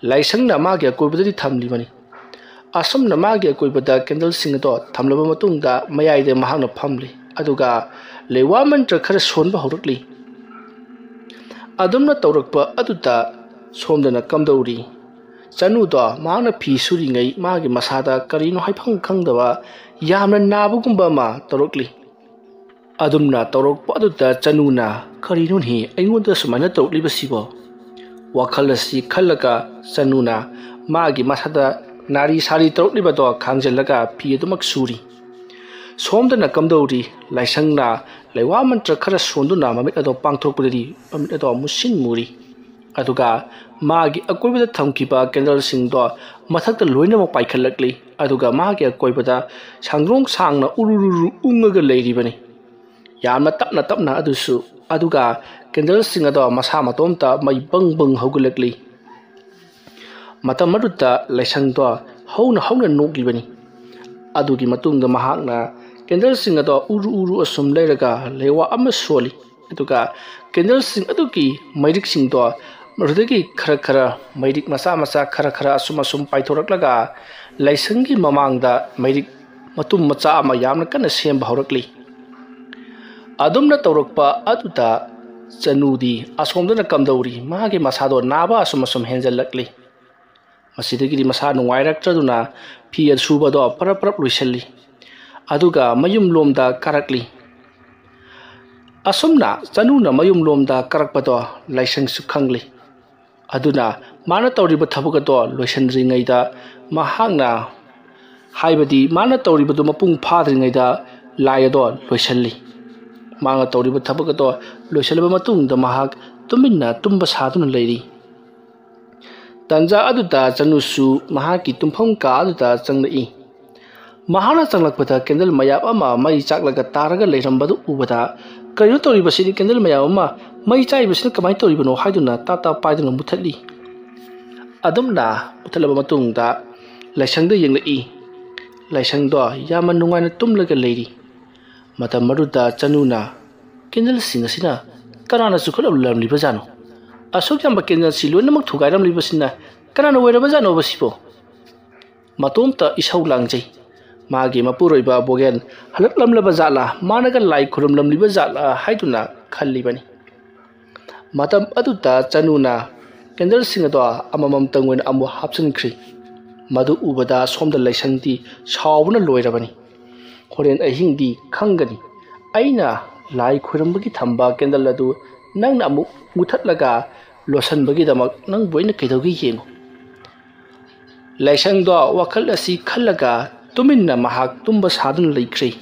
ꯂꯥꯏꯁꯪꯅ ꯃꯥꯒꯤ ꯑꯀꯣꯏꯕꯗꯗꯤ ꯊꯝꯂꯤꯕꯅꯤ꯫ ꯑꯁꯨꯝꯅ ꯃꯥꯒꯤ ꯑꯀꯣꯏꯕꯗ ꯀꯦꯟꯗꯜꯁꯤꯡ ꯑꯗꯣ ꯊꯝꯂꯕ ꯃꯇꯨꯡꯗ ꯃꯌꯥꯏꯗ ꯃꯍꯥꯛꯅ ꯐꯝꯂꯤ꯫ ꯑꯗꯨꯒ ꯂꯩꯋꯥ ꯃꯟꯇ꯭ꯔ ꯈꯔ ꯁꯣꯟꯕ ꯍꯧꯔꯛꯂꯤ꯫ ꯑꯗꯨꯝꯅ ꯇꯧꯔꯛꯄ ꯑꯗꯨꯗ ꯁꯣꯝꯗꯅ ꯀꯝꯗꯧꯔꯤ? ꯆꯅꯨꯗꯣ ꯃꯍꯥꯛꯅ ꯐꯤ ꯁꯨꯔꯤꯉꯩ ꯃꯥꯒꯤ ꯃꯁꯥꯗ ꯀꯔꯤꯅꯣ ꯍꯥꯏꯐꯝ ꯈꯪꯗꯕ ꯌꯥꯝꯅ ꯅꯥꯕꯒꯨꯝꯕ ꯑꯃ ꯇꯧꯔꯛꯂꯤ꯫ ꯑꯗꯨꯝꯅ ꯇꯧꯔꯛꯄ ꯑꯗꯨꯗ ꯆꯅꯨꯅ, "ꯀꯔꯤꯅꯣꯅꯦ ꯑꯩꯉꯣꯟꯗ ꯁꯨꯃꯥꯏꯅ ꯇꯧꯔꯛꯂꯤꯕꯁꯤꯕꯣ?" ꯋꯥꯈꯜ ꯑꯁꯤ ꯈꯜꯂꯒ ꯆꯅꯨꯅ ꯃꯥꯒꯤ ꯃꯁꯥꯗ ꯅꯥꯔꯤ ꯁꯥꯔꯤ ꯇꯧꯔꯛꯂꯤꯕꯗꯣ ꯈꯥꯡꯖꯤꯜꯂꯒ ꯐꯤ ꯑꯗꯨꯃꯛ ꯁꯨꯔꯤ꯫ ꯁꯣꯝꯗꯅ ꯀꯝꯗꯧꯔꯤ? ꯂꯥꯏꯁꯪꯅ ꯂꯩꯋꯥ ꯃꯟꯇ꯭ꯔ ꯈꯔ ꯁꯣꯟꯗꯨꯅ ꯃꯃꯤꯠ ꯑꯗꯣ ꯄꯥꯡꯊꯣꯛꯄꯗꯗꯤ ꯃꯃꯤꯠ ꯑꯗꯣ ꯃꯨꯁꯤꯟ ꯃꯨꯔꯤ꯫ ꯑꯗꯨꯒ ꯃꯥꯒꯤ ꯑꯀꯣꯏꯕꯗ ꯊꯝꯈꯤꯕ ꯀꯦꯟꯗꯜꯁꯤꯡꯗꯣ ꯃꯊꯛꯇ ꯂꯣꯏꯅꯃꯛ ꯄꯥꯏꯈꯠꯂꯛꯂꯤ꯫ ꯑꯗꯨꯒ ꯃꯥꯒꯤ ꯑꯀꯣꯏꯕꯗ ꯁꯥꯡꯗ꯭ꯔꯣꯡ ꯁꯥꯡꯅ ꯎꯔꯨꯔꯨꯔꯨ ꯎꯪꯉꯒ ꯂꯩꯔꯤꯕꯅꯤ꯫ ꯌꯥꯝꯅ ꯇꯞꯅ ꯇꯞꯅ ꯑꯗꯨꯁꯨ꯫ ꯑꯗꯨꯒ ꯀꯦꯟꯗꯜꯁꯤꯡ ꯑꯗꯣ ꯃꯁꯥ ꯃꯇꯣꯝꯇ ꯃꯩ ꯕꯪ ꯕꯪ ꯍꯧꯒꯠꯂꯛꯂꯤ꯫ ꯃꯇꯝ ꯑꯗꯨꯗ ꯂꯥꯏꯁꯪꯗꯣ ꯍꯧꯅ ꯍꯧꯅ ꯅꯣꯛꯂꯤꯕꯅꯤ꯫ ꯑꯗꯨꯒꯤ ꯃꯇꯨꯡꯗ ꯃꯍꯥꯛꯅ ꯀꯦꯟꯗꯜꯁꯤꯡ ꯑꯗꯣ ꯎꯔꯨ ꯎꯔꯨ ꯑꯁꯨꯝ ꯂꯩꯔꯒ ꯂꯩꯋꯥ ꯑꯃ ꯁꯣꯜꯂꯤ꯫ ꯑꯗꯨꯒ ꯀꯦꯟꯗꯜꯁꯤꯡ ꯑꯗꯨꯒꯤ ꯃꯩꯔꯤꯛꯁꯤꯡꯗꯣ ꯃꯗꯨꯗꯒꯤ ꯈꯔ ꯈꯔ ꯃꯩꯔꯤꯛ ꯃꯆꯥ ꯃꯆꯥ ꯈꯔ ꯈꯔ ꯑꯁꯨꯝ ꯑꯁꯨꯝ ꯄꯥꯏꯊꯣꯔꯛꯂꯒ ꯂꯥꯏꯁꯪꯒꯤ ꯃꯃꯥꯡꯗ ꯃꯩꯔꯤꯛ ꯃꯇꯨꯝ ꯃꯆꯥ ꯑꯃ ꯌꯥꯝꯅ ꯀꯟꯅ ꯁꯦꯝꯕ ꯍꯧꯔꯛꯂꯤ꯫ ꯑꯗꯨꯝꯅ ꯇꯧꯔꯛꯄ ꯑꯗꯨꯗ ꯆꯅꯨꯗꯤ ꯑꯁꯣꯝꯗꯅ ꯀꯝꯗꯧꯔꯤ? ꯃꯥꯒꯤ ꯃꯁꯥꯗꯣ ꯅꯥꯕ ꯑꯁꯨꯝ ꯑꯁꯨꯝ ꯍꯦꯟꯖꯜꯂꯛꯂꯤ꯫ ꯃꯁꯤꯗꯒꯤꯗꯤ ꯃꯁꯥ ꯅꯨꯡꯉꯥꯏꯔꯛꯇ꯭ꯔꯗꯨꯅ ꯐꯤ ꯑꯁꯨꯕꯗꯣ ꯄꯔꯞ ꯄꯔꯞ ꯂꯣꯏꯁꯤꯜꯂꯤ꯫ ꯑꯗꯨꯒ ꯃꯌꯨꯝ ꯂꯣꯝꯗ ꯀꯥꯔꯛꯂꯤ꯫ ꯑꯁꯨꯝꯅ ꯆꯅꯨꯅ ꯃꯌꯨꯝ ꯂꯣꯝꯗ ꯀꯥꯔꯛꯄꯗꯣ ꯂꯥꯏꯁꯪꯁꯨ ꯈꯪꯂꯤ꯫ ꯑꯗꯨꯅ ꯃꯥꯅ ꯇꯧꯔꯤꯕ ꯊꯕꯛ ꯑꯗꯣ ꯂꯣꯏꯁꯤꯟꯗ꯭ꯔꯤꯉꯩꯗ ꯃꯍꯥꯛꯅ, ꯍꯥꯏꯕꯗꯤ ꯃꯥꯅ ꯇꯧꯔꯤꯕꯗꯨ ꯃꯄꯨꯡ ꯐꯥꯗ꯭ꯔꯤꯉꯩꯗ ꯂꯥꯏ ꯑꯗꯣ ꯂꯣꯏꯁꯤꯜꯂꯤ꯫ ꯃꯥꯅ ꯇꯧꯔꯤꯕ ꯊꯕꯛ ꯑꯗꯣ ꯂꯣꯏꯁꯤꯜꯂꯕ ꯃꯇꯨꯡꯗ ꯃꯍꯥꯛ ꯇꯨꯃꯤꯟꯅ ꯇꯨꯝꯕ ꯁꯥꯗꯨꯅ ꯂꯩꯔꯤ꯫ ꯇꯟꯖꯥ ꯑꯗꯨꯗ ꯆꯅꯨꯁꯨ ꯃꯍꯥꯛꯀꯤ ꯇꯨꯝꯐꯝ ꯀꯥ ꯑꯗꯨꯗ ꯆꯪꯂꯛꯏ꯫ ꯃꯍꯥꯛꯅ ꯆꯪꯂꯛꯄꯗ ꯀꯦꯟꯗꯜ ꯃꯌꯥꯝ ꯑꯃ ꯃꯩ ꯆꯥꯛꯂꯒ ꯇꯥꯔꯒ ꯂꯩꯔꯝꯕꯗꯨ ꯎꯕꯗ, "ꯀꯔꯤꯅꯣ ꯇꯧꯔꯤꯕꯁꯤꯗꯤ? ꯀꯦꯟꯗꯜ ꯃꯌꯥꯝ ꯑꯃ ꯃꯩ ꯆꯥꯛꯏꯕꯁꯤꯅ ꯀꯃꯥꯏꯅ ꯇꯧꯔꯤꯕꯅꯣ?" ꯍꯥꯏꯗꯨꯅ ꯇꯥ ꯇꯥ ꯄꯥꯏꯗꯨꯅ ꯃꯨꯊꯠꯂꯤ꯫ ꯑꯗꯨꯝꯅ ꯃꯨꯊꯠꯂꯕ ꯃꯇꯨꯡꯗ ꯂꯥꯏꯁꯪꯗ ꯌꯦꯡꯂꯛꯏ꯫ ꯂꯥꯏꯁꯪꯗꯣ ꯌꯥꯝꯅ ꯅꯨꯡꯉꯥꯏꯅ ꯇꯨꯝꯂꯒ ꯂꯩꯔꯤ꯫ ꯃꯇꯝ ꯑꯗꯨꯗ ꯆꯅꯨꯅ, "ꯀꯦꯟꯗꯜꯁꯤꯡ ꯑꯁꯤꯅ ꯀꯅꯥꯅ ꯆꯨꯈꯠꯂꯝꯂꯝꯂꯤꯕꯖꯥꯠꯅꯣ? ꯑꯁꯨꯛ ꯌꯥꯝꯕ ꯀꯦꯟꯗꯜꯁꯤ ꯂꯣꯏꯅꯃꯛ ꯊꯨꯒꯥꯏꯔꯝꯂꯤꯕꯁꯤꯅ ꯀꯅꯥꯅ ꯑꯣꯏꯔꯕꯖꯥꯠꯅꯣꯕ ꯁꯤꯕꯣ?" ꯃꯇꯣꯝꯇ ꯏꯁꯧ ꯂꯥꯡꯖꯩ꯫ ꯃꯥꯒꯤ ꯃꯄꯨꯔꯣꯏꯕ ꯕꯣꯒꯦꯟ ꯍꯜꯂꯛꯂꯝꯂꯕ ꯖꯥꯠꯂꯥ, ꯃꯥꯅꯒ ꯂꯥꯏ ꯈꯨꯔꯨꯝꯂꯝꯂꯤꯕ ꯖꯥꯠꯂꯥ ꯍꯥꯏꯗꯨꯅ ꯈꯜꯂꯤꯕꯅꯤ꯫ ꯃꯇꯝ ꯑꯗꯨꯗ ꯆꯅꯨꯅ ꯀꯦꯟꯗꯜꯁꯤꯡ ꯑꯗꯣ ꯑꯃꯃꯝꯇꯪ ꯑꯣꯏꯅ ꯑꯃꯨꯛ ꯍꯥꯞꯆꯤꯟꯈ꯭ꯔꯤ꯫ ꯃꯗꯨ ꯎꯕꯗ ꯁꯣꯝꯗ ꯂꯥꯏꯁꯪꯗꯤ ꯁꯥꯎꯕꯅ ꯂꯣꯏꯔꯕꯅꯤ꯫ "ꯍꯣꯔꯦꯟ ꯑꯍꯤꯡꯗꯤ ꯈꯪꯒꯅꯤ꯫ ꯑꯩꯅ ꯂꯥꯏ ꯈꯣꯏꯔꯝꯕꯒꯤ ꯊꯝꯕ ꯀꯦꯟꯗꯜ ꯑꯗꯨ ꯅꯪꯅ ꯑꯃꯨꯛ ꯃꯨꯊꯠꯂꯒ ꯂꯣꯠꯁꯤꯟꯕꯒꯤꯗꯃꯛ ꯅꯪꯕꯨ ꯑꯩꯅ ꯀꯩꯗꯧꯒꯦ ꯌꯦꯡꯉꯨ꯫" ꯂꯥꯏꯁꯪꯗꯣ ꯋꯥꯈꯜ ꯑꯁꯤ ꯈꯜꯂꯒ ꯇꯨꯃꯤꯟꯅ ꯃꯍꯥꯛ ꯇꯨꯝꯕ ꯁꯥꯗꯨꯅ ꯂꯩꯈ꯭ꯔꯦ꯫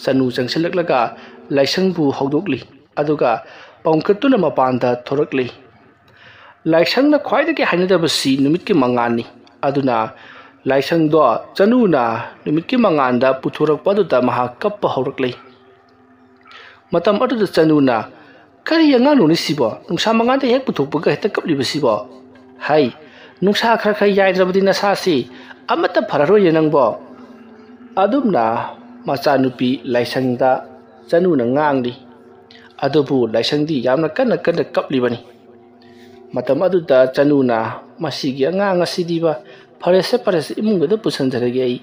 ꯆꯅꯨ ꯆꯪꯁꯤꯜꯂꯛꯂꯒ ꯂꯥꯏꯁꯪꯕꯨ ꯍꯧꯗꯣꯛꯂꯤ, ꯑꯗꯨꯒ ꯄꯥꯎꯈꯠꯇꯨꯅ ꯃꯄꯥꯟꯗ ꯊꯣꯔꯛꯂꯤ꯫ ꯂꯥꯏꯁꯪꯅ ꯈ꯭ꯋꯥꯏꯗꯒꯤ ꯍꯩꯅꯗꯕꯁꯤ ꯅꯨꯃꯤꯠꯀꯤ ꯃꯉꯥꯜꯅꯤ꯫ ꯑꯗꯨꯅ ꯂꯥꯏꯁꯪꯗꯣ ꯆꯅꯨꯅ ꯅꯨꯃꯤꯠꯀꯤ ꯃꯉꯥꯜꯗ ꯄꯨꯊꯣꯔꯛꯄ ꯑꯗꯨꯗ ꯃꯍꯥꯛ ꯀꯞꯄ ꯍꯧꯔꯛꯂꯤ꯫ ꯃꯇꯝ ꯑꯗꯨꯗ ꯆꯅꯨꯅ, "ꯀꯔꯤ ꯑꯉꯥꯡꯅꯣꯅꯦ ꯁꯤꯕꯣ? ꯅꯨꯡꯁꯥ ꯃꯉꯥꯜꯗ ꯍꯦꯛ ꯄꯨꯊꯣꯛꯄꯒ ꯍꯦꯛꯇ ꯀꯞꯂꯤꯕꯁꯤꯕꯣ? ꯍꯩ, ꯅꯨꯡꯁꯥ ꯈꯔ ꯈꯔ ꯌꯥꯏꯗ꯭ꯔꯕꯗꯤ ꯅꯁꯥꯁꯤ ꯑꯃꯠꯇ ꯐꯔꯔꯣꯏꯌꯦ ꯅꯪꯕꯣ?" ꯑꯗꯨꯝꯅ ꯃꯆꯥꯅꯨꯄꯤ ꯂꯥꯏꯁꯪꯗ ꯆꯅꯨꯅ ꯉꯥꯡꯂꯤ꯫ ꯑꯗꯨꯕꯨ ꯂꯥꯏꯁꯪꯗꯤ ꯌꯥꯝꯅ ꯀꯟꯅ ꯀꯟꯅ ꯀꯞꯂꯤꯕꯅꯤ꯫ ꯃꯇꯝ ꯑꯗꯨꯗ ꯆꯅꯨꯅ, "ꯃꯁꯤꯒꯤ ꯑꯉꯥꯡ ꯑꯁꯤꯗꯤꯕ, ꯐꯔꯦꯁꯦ, ꯐꯔꯦꯁꯦ, ꯏꯃꯨꯡꯗ ꯄꯨꯁꯤꯟꯖꯔꯒꯦ ꯑꯩ꯫"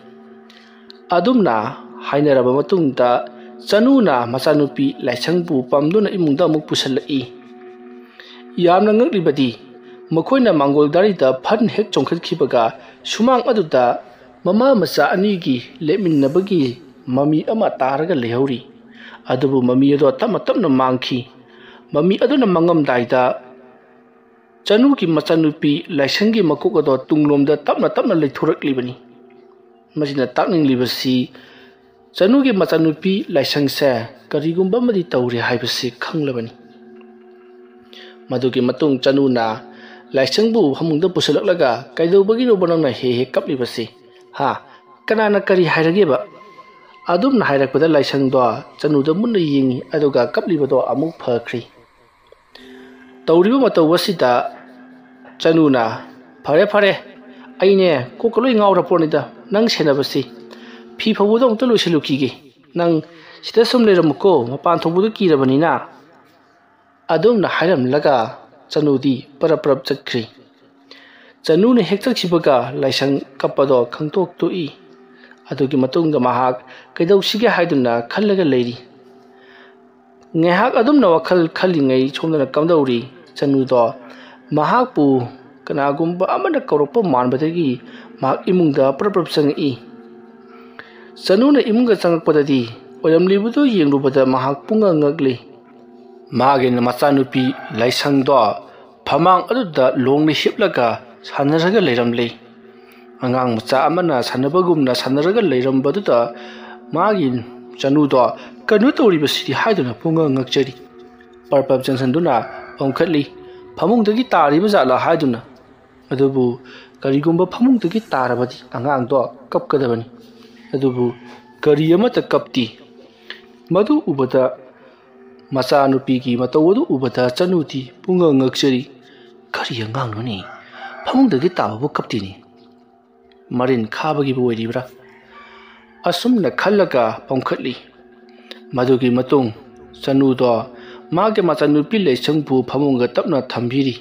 ꯑꯗꯨꯝꯅ ꯍꯥꯏꯅꯔꯕ ꯃꯇꯨꯡꯗ ꯆꯅꯨꯅ ꯃꯆꯥꯅꯨꯄꯤ ꯂꯥꯏꯁꯪꯕꯨ ꯄꯝꯗꯨꯅ ꯏꯃꯨꯡꯗ ꯑꯃꯨꯛ ꯄꯨꯁꯤꯜꯂꯛꯏ꯫ ꯌꯥꯝꯅ ꯉꯛꯂꯤꯕꯗꯤ ꯃꯈꯣꯏꯅ ꯃꯥꯡꯒꯣꯜ ꯗꯥꯔꯤꯗ ꯐꯟ ꯍꯦꯛ ꯆꯣꯡꯈꯠꯈꯤꯕꯒ ꯁꯨꯃꯥꯡ ꯑꯗꯨꯗ ꯃꯃꯥ ꯃꯆꯥ ꯑꯅꯤꯒꯤ ꯂꯦꯞꯃꯤꯟꯅꯕꯒꯤ ꯃꯃꯤ ꯑꯃ ꯇꯥꯔꯒ ꯂꯩꯍꯧꯔꯤ꯫ ꯑꯗꯨꯕꯨ ꯃꯃꯤ ꯑꯗꯣ ꯇꯞꯅ ꯇꯞꯅ ꯃꯥꯡꯈꯤ꯫ ꯃꯃꯤ ꯑꯗꯨꯅ ꯃꯪꯉꯝꯗꯥꯏꯗ ꯆꯅꯨꯒꯤ ꯃꯆꯥꯅꯨꯄꯤ ꯂꯥꯏꯁꯪꯒꯤ ꯃꯀꯣꯛ ꯑꯗꯣ ꯇꯨꯡꯂꯣꯝꯗ ꯇꯞꯅ ꯇꯞꯅ ꯂꯩꯊꯣꯔꯛꯂꯤꯕꯅꯤ꯫ ꯃꯁꯤꯅ ꯇꯥꯛꯅꯤꯡꯂꯤꯕꯁꯤ ꯆꯅꯨꯒꯤ ꯃꯆꯥꯅꯨꯄꯤ ꯂꯥꯏꯁꯪꯁꯦ ꯀꯔꯤꯒꯨꯝꯕ ꯑꯃꯗꯤ ꯇꯧꯔꯦ ꯍꯥꯏꯕꯁꯤ ꯈꯪꯂꯕꯅꯤ꯫ ꯃꯗꯨꯒꯤ ꯃꯇꯨꯡ ꯆꯅꯨꯅ ꯂꯥꯏꯁꯪꯕꯨ ꯐꯃꯨꯡꯗ ꯄꯨꯁꯤꯜꯂꯛꯂꯒ, "ꯀꯩꯗꯧꯕꯒꯤꯅꯣꯕ ꯅꯪꯅ ꯍꯦꯛ ꯍꯦꯛ ꯀꯞꯂꯤꯕꯁꯤ? ꯍꯥ? "ꯀꯅꯥꯅ ꯀꯔꯤ ꯍꯥꯏꯔꯒꯦꯕ?" ꯑꯗꯨꯝꯅ ꯍꯥꯏꯔꯛꯄꯗ ꯂꯥꯏꯁꯪꯗꯣ ꯆꯅꯨꯗ ꯃꯨꯟꯅ ꯌꯦꯡꯉꯤ, ꯑꯗꯨꯒ ꯀꯞꯂꯤꯕꯗꯣ ꯑꯃꯨꯛ ꯐꯈ꯭ꯔꯤ꯫ ꯇꯧꯔꯤꯕ ꯃꯇꯧ ꯑꯁꯤꯗ ꯆꯅꯨꯅ, "ꯐꯔꯦ, ꯐꯔꯦ, ꯑꯩꯅꯦ ꯀꯣꯛꯀ ꯂꯣꯏ ꯉꯥꯎꯔ ꯄꯣꯠꯅꯤꯗ ꯅꯪ ꯁꯦꯟꯅꯕꯁꯤ꯫ ꯐꯤ ꯐꯧꯕꯗꯣ ꯑꯃꯨꯛꯇ ꯂꯣꯏꯁꯤꯜꯂꯨꯈꯤꯒꯦ꯫ ꯅꯪ ꯁꯤꯗ ꯁꯨꯝ ꯂꯩꯔꯝꯃꯨꯀꯣ, ꯃꯄꯥꯟ ꯊꯣꯛꯄꯗꯣ ꯀꯤꯔꯕꯅꯤꯅ"꯫ ꯑꯗꯨꯝꯅ ꯍꯥꯏꯔꯝꯂꯒ ꯆꯅꯨꯗꯤ ꯄꯔꯞ ꯄꯔꯞ ꯆꯠꯈ꯭ꯔꯤ꯫ ꯆꯅꯨꯅ ꯍꯦꯛ ꯆꯠꯈꯤꯕꯒ ꯂꯥꯏꯁꯪ ꯀꯞꯄꯗꯣ ꯈꯪꯇꯣꯛ ꯇꯣꯛꯏ꯫ ꯑꯗꯨꯒꯤ ꯃꯇꯨꯡꯗ ꯃꯍꯥꯛ ꯀꯩꯗꯧꯁꯤꯒꯦ ꯍꯥꯏꯗꯨꯅ ꯈꯜꯂꯒ ꯂꯩꯔꯤ꯫ ꯉꯥꯏꯍꯥꯛ ꯑꯗꯨꯝꯅ ꯋꯥꯈꯜ ꯈꯜꯂꯤꯉꯩ ꯁꯣꯝꯗꯅ ꯀꯝꯗꯧꯔꯤ, ꯆꯅꯨꯗꯣ ꯃꯍꯥꯛꯄꯨ ꯀꯅꯥꯒꯨꯝꯕ ꯑꯃꯅ ꯀꯧꯔꯛꯄ ꯃꯥꯟꯕꯗꯒꯤ ꯃꯍꯥꯛ ꯏꯃꯨꯡꯗ ꯄ꯭ꯔꯞ ꯄ꯭ꯔꯞ ꯆꯪꯉꯛꯏ꯫ ꯆꯅꯨꯅ ꯏꯃꯨꯡꯗ ꯆꯪꯉꯛꯄꯗꯗꯤ ꯑꯣꯏꯔꯝꯂꯤꯕꯗꯨ ꯌꯦꯡꯂꯨꯕꯗ ꯃꯍꯥꯛ ꯄꯨꯡꯉꯛ ꯉꯛꯂꯤ꯫ ꯃꯥꯒꯤ ꯃꯆꯥꯅꯨꯄꯤ ꯂꯥꯏꯁꯪꯗꯣ ꯐꯃꯥꯡ ꯑꯗꯨꯗ ꯂꯣꯡꯅ ꯍꯤꯞꯂꯒ ꯁꯥꯟꯅꯔꯒ ꯂꯩꯔꯝꯂꯤ꯫ ꯑꯉꯥꯡ ꯃꯆꯥ ꯑꯃꯅ ꯁꯥꯟꯅꯕꯒꯨꯝꯅ ꯁꯥꯟꯅꯔꯒ ꯂꯩꯔꯝꯕꯗꯨꯗ ꯃꯥꯒꯤ ꯆꯅꯨꯗꯣ "ꯀꯩꯅꯣ ꯇꯧꯔꯤꯕꯁꯤꯗꯤ?" ꯍꯥꯏꯗꯨꯅ ꯄꯨꯡꯉꯛ ꯉꯛꯆꯔꯤ꯫ ꯄꯔꯞ ꯄꯔꯞ ꯆꯪꯁꯤꯟꯗꯨꯅ ꯄꯥꯡꯈꯠꯂꯤ꯫ ꯐꯃꯨꯡꯗꯒꯤ ꯇꯥꯔꯤꯕ ꯖꯥꯠꯂꯥ ꯍꯥꯏꯗꯨꯅ꯫ ꯑꯗꯨꯕꯨ ꯀꯔꯤꯒꯨꯝꯕ ꯐꯃꯨꯡꯗꯒꯤ ꯇꯥꯔꯕꯗꯤ ꯑꯉꯥꯡꯗꯣ ꯀꯞꯀꯗꯕꯅꯤ꯫ ꯑꯗꯨꯕꯨ ꯀꯔꯤ ꯑꯃꯠꯇ ꯀꯞꯇꯦ꯫ ꯃꯗꯨ ꯎꯕꯗ ꯃꯆꯥꯅꯨꯄꯤꯒꯤ ꯃꯇꯧ ꯑꯗꯨ ꯎꯕꯗ ꯆꯅꯨꯗꯤ ꯄꯨꯡꯉꯛ ꯉꯛꯆꯔꯤ꯫ "ꯀꯔꯤ ꯑꯉꯥꯡꯅꯣꯅꯦ? ꯐꯃꯨꯡꯗꯒꯤ ꯇꯥꯕꯕꯨ ꯀꯞꯇꯦꯅꯦ꯫ ꯃꯔꯤꯟ ꯈꯥꯕꯒꯤꯕꯨ ꯑꯣꯏꯔꯤꯕ꯭ꯔꯥ?" ꯑꯁꯨꯝꯅ ꯈꯜꯂꯒ ꯄꯥꯡꯈꯠꯂꯤ꯫ ꯃꯗꯨꯒꯤ ꯃꯇꯨꯡ ꯆꯅꯨꯗꯣ ꯃꯥꯒꯤ ꯃꯆꯥꯅꯨꯄꯤ ꯂꯩꯁꯪꯕꯨ ꯐꯃꯨꯡꯗ ꯇꯞꯅ ꯊꯝꯕꯤꯔꯤ꯫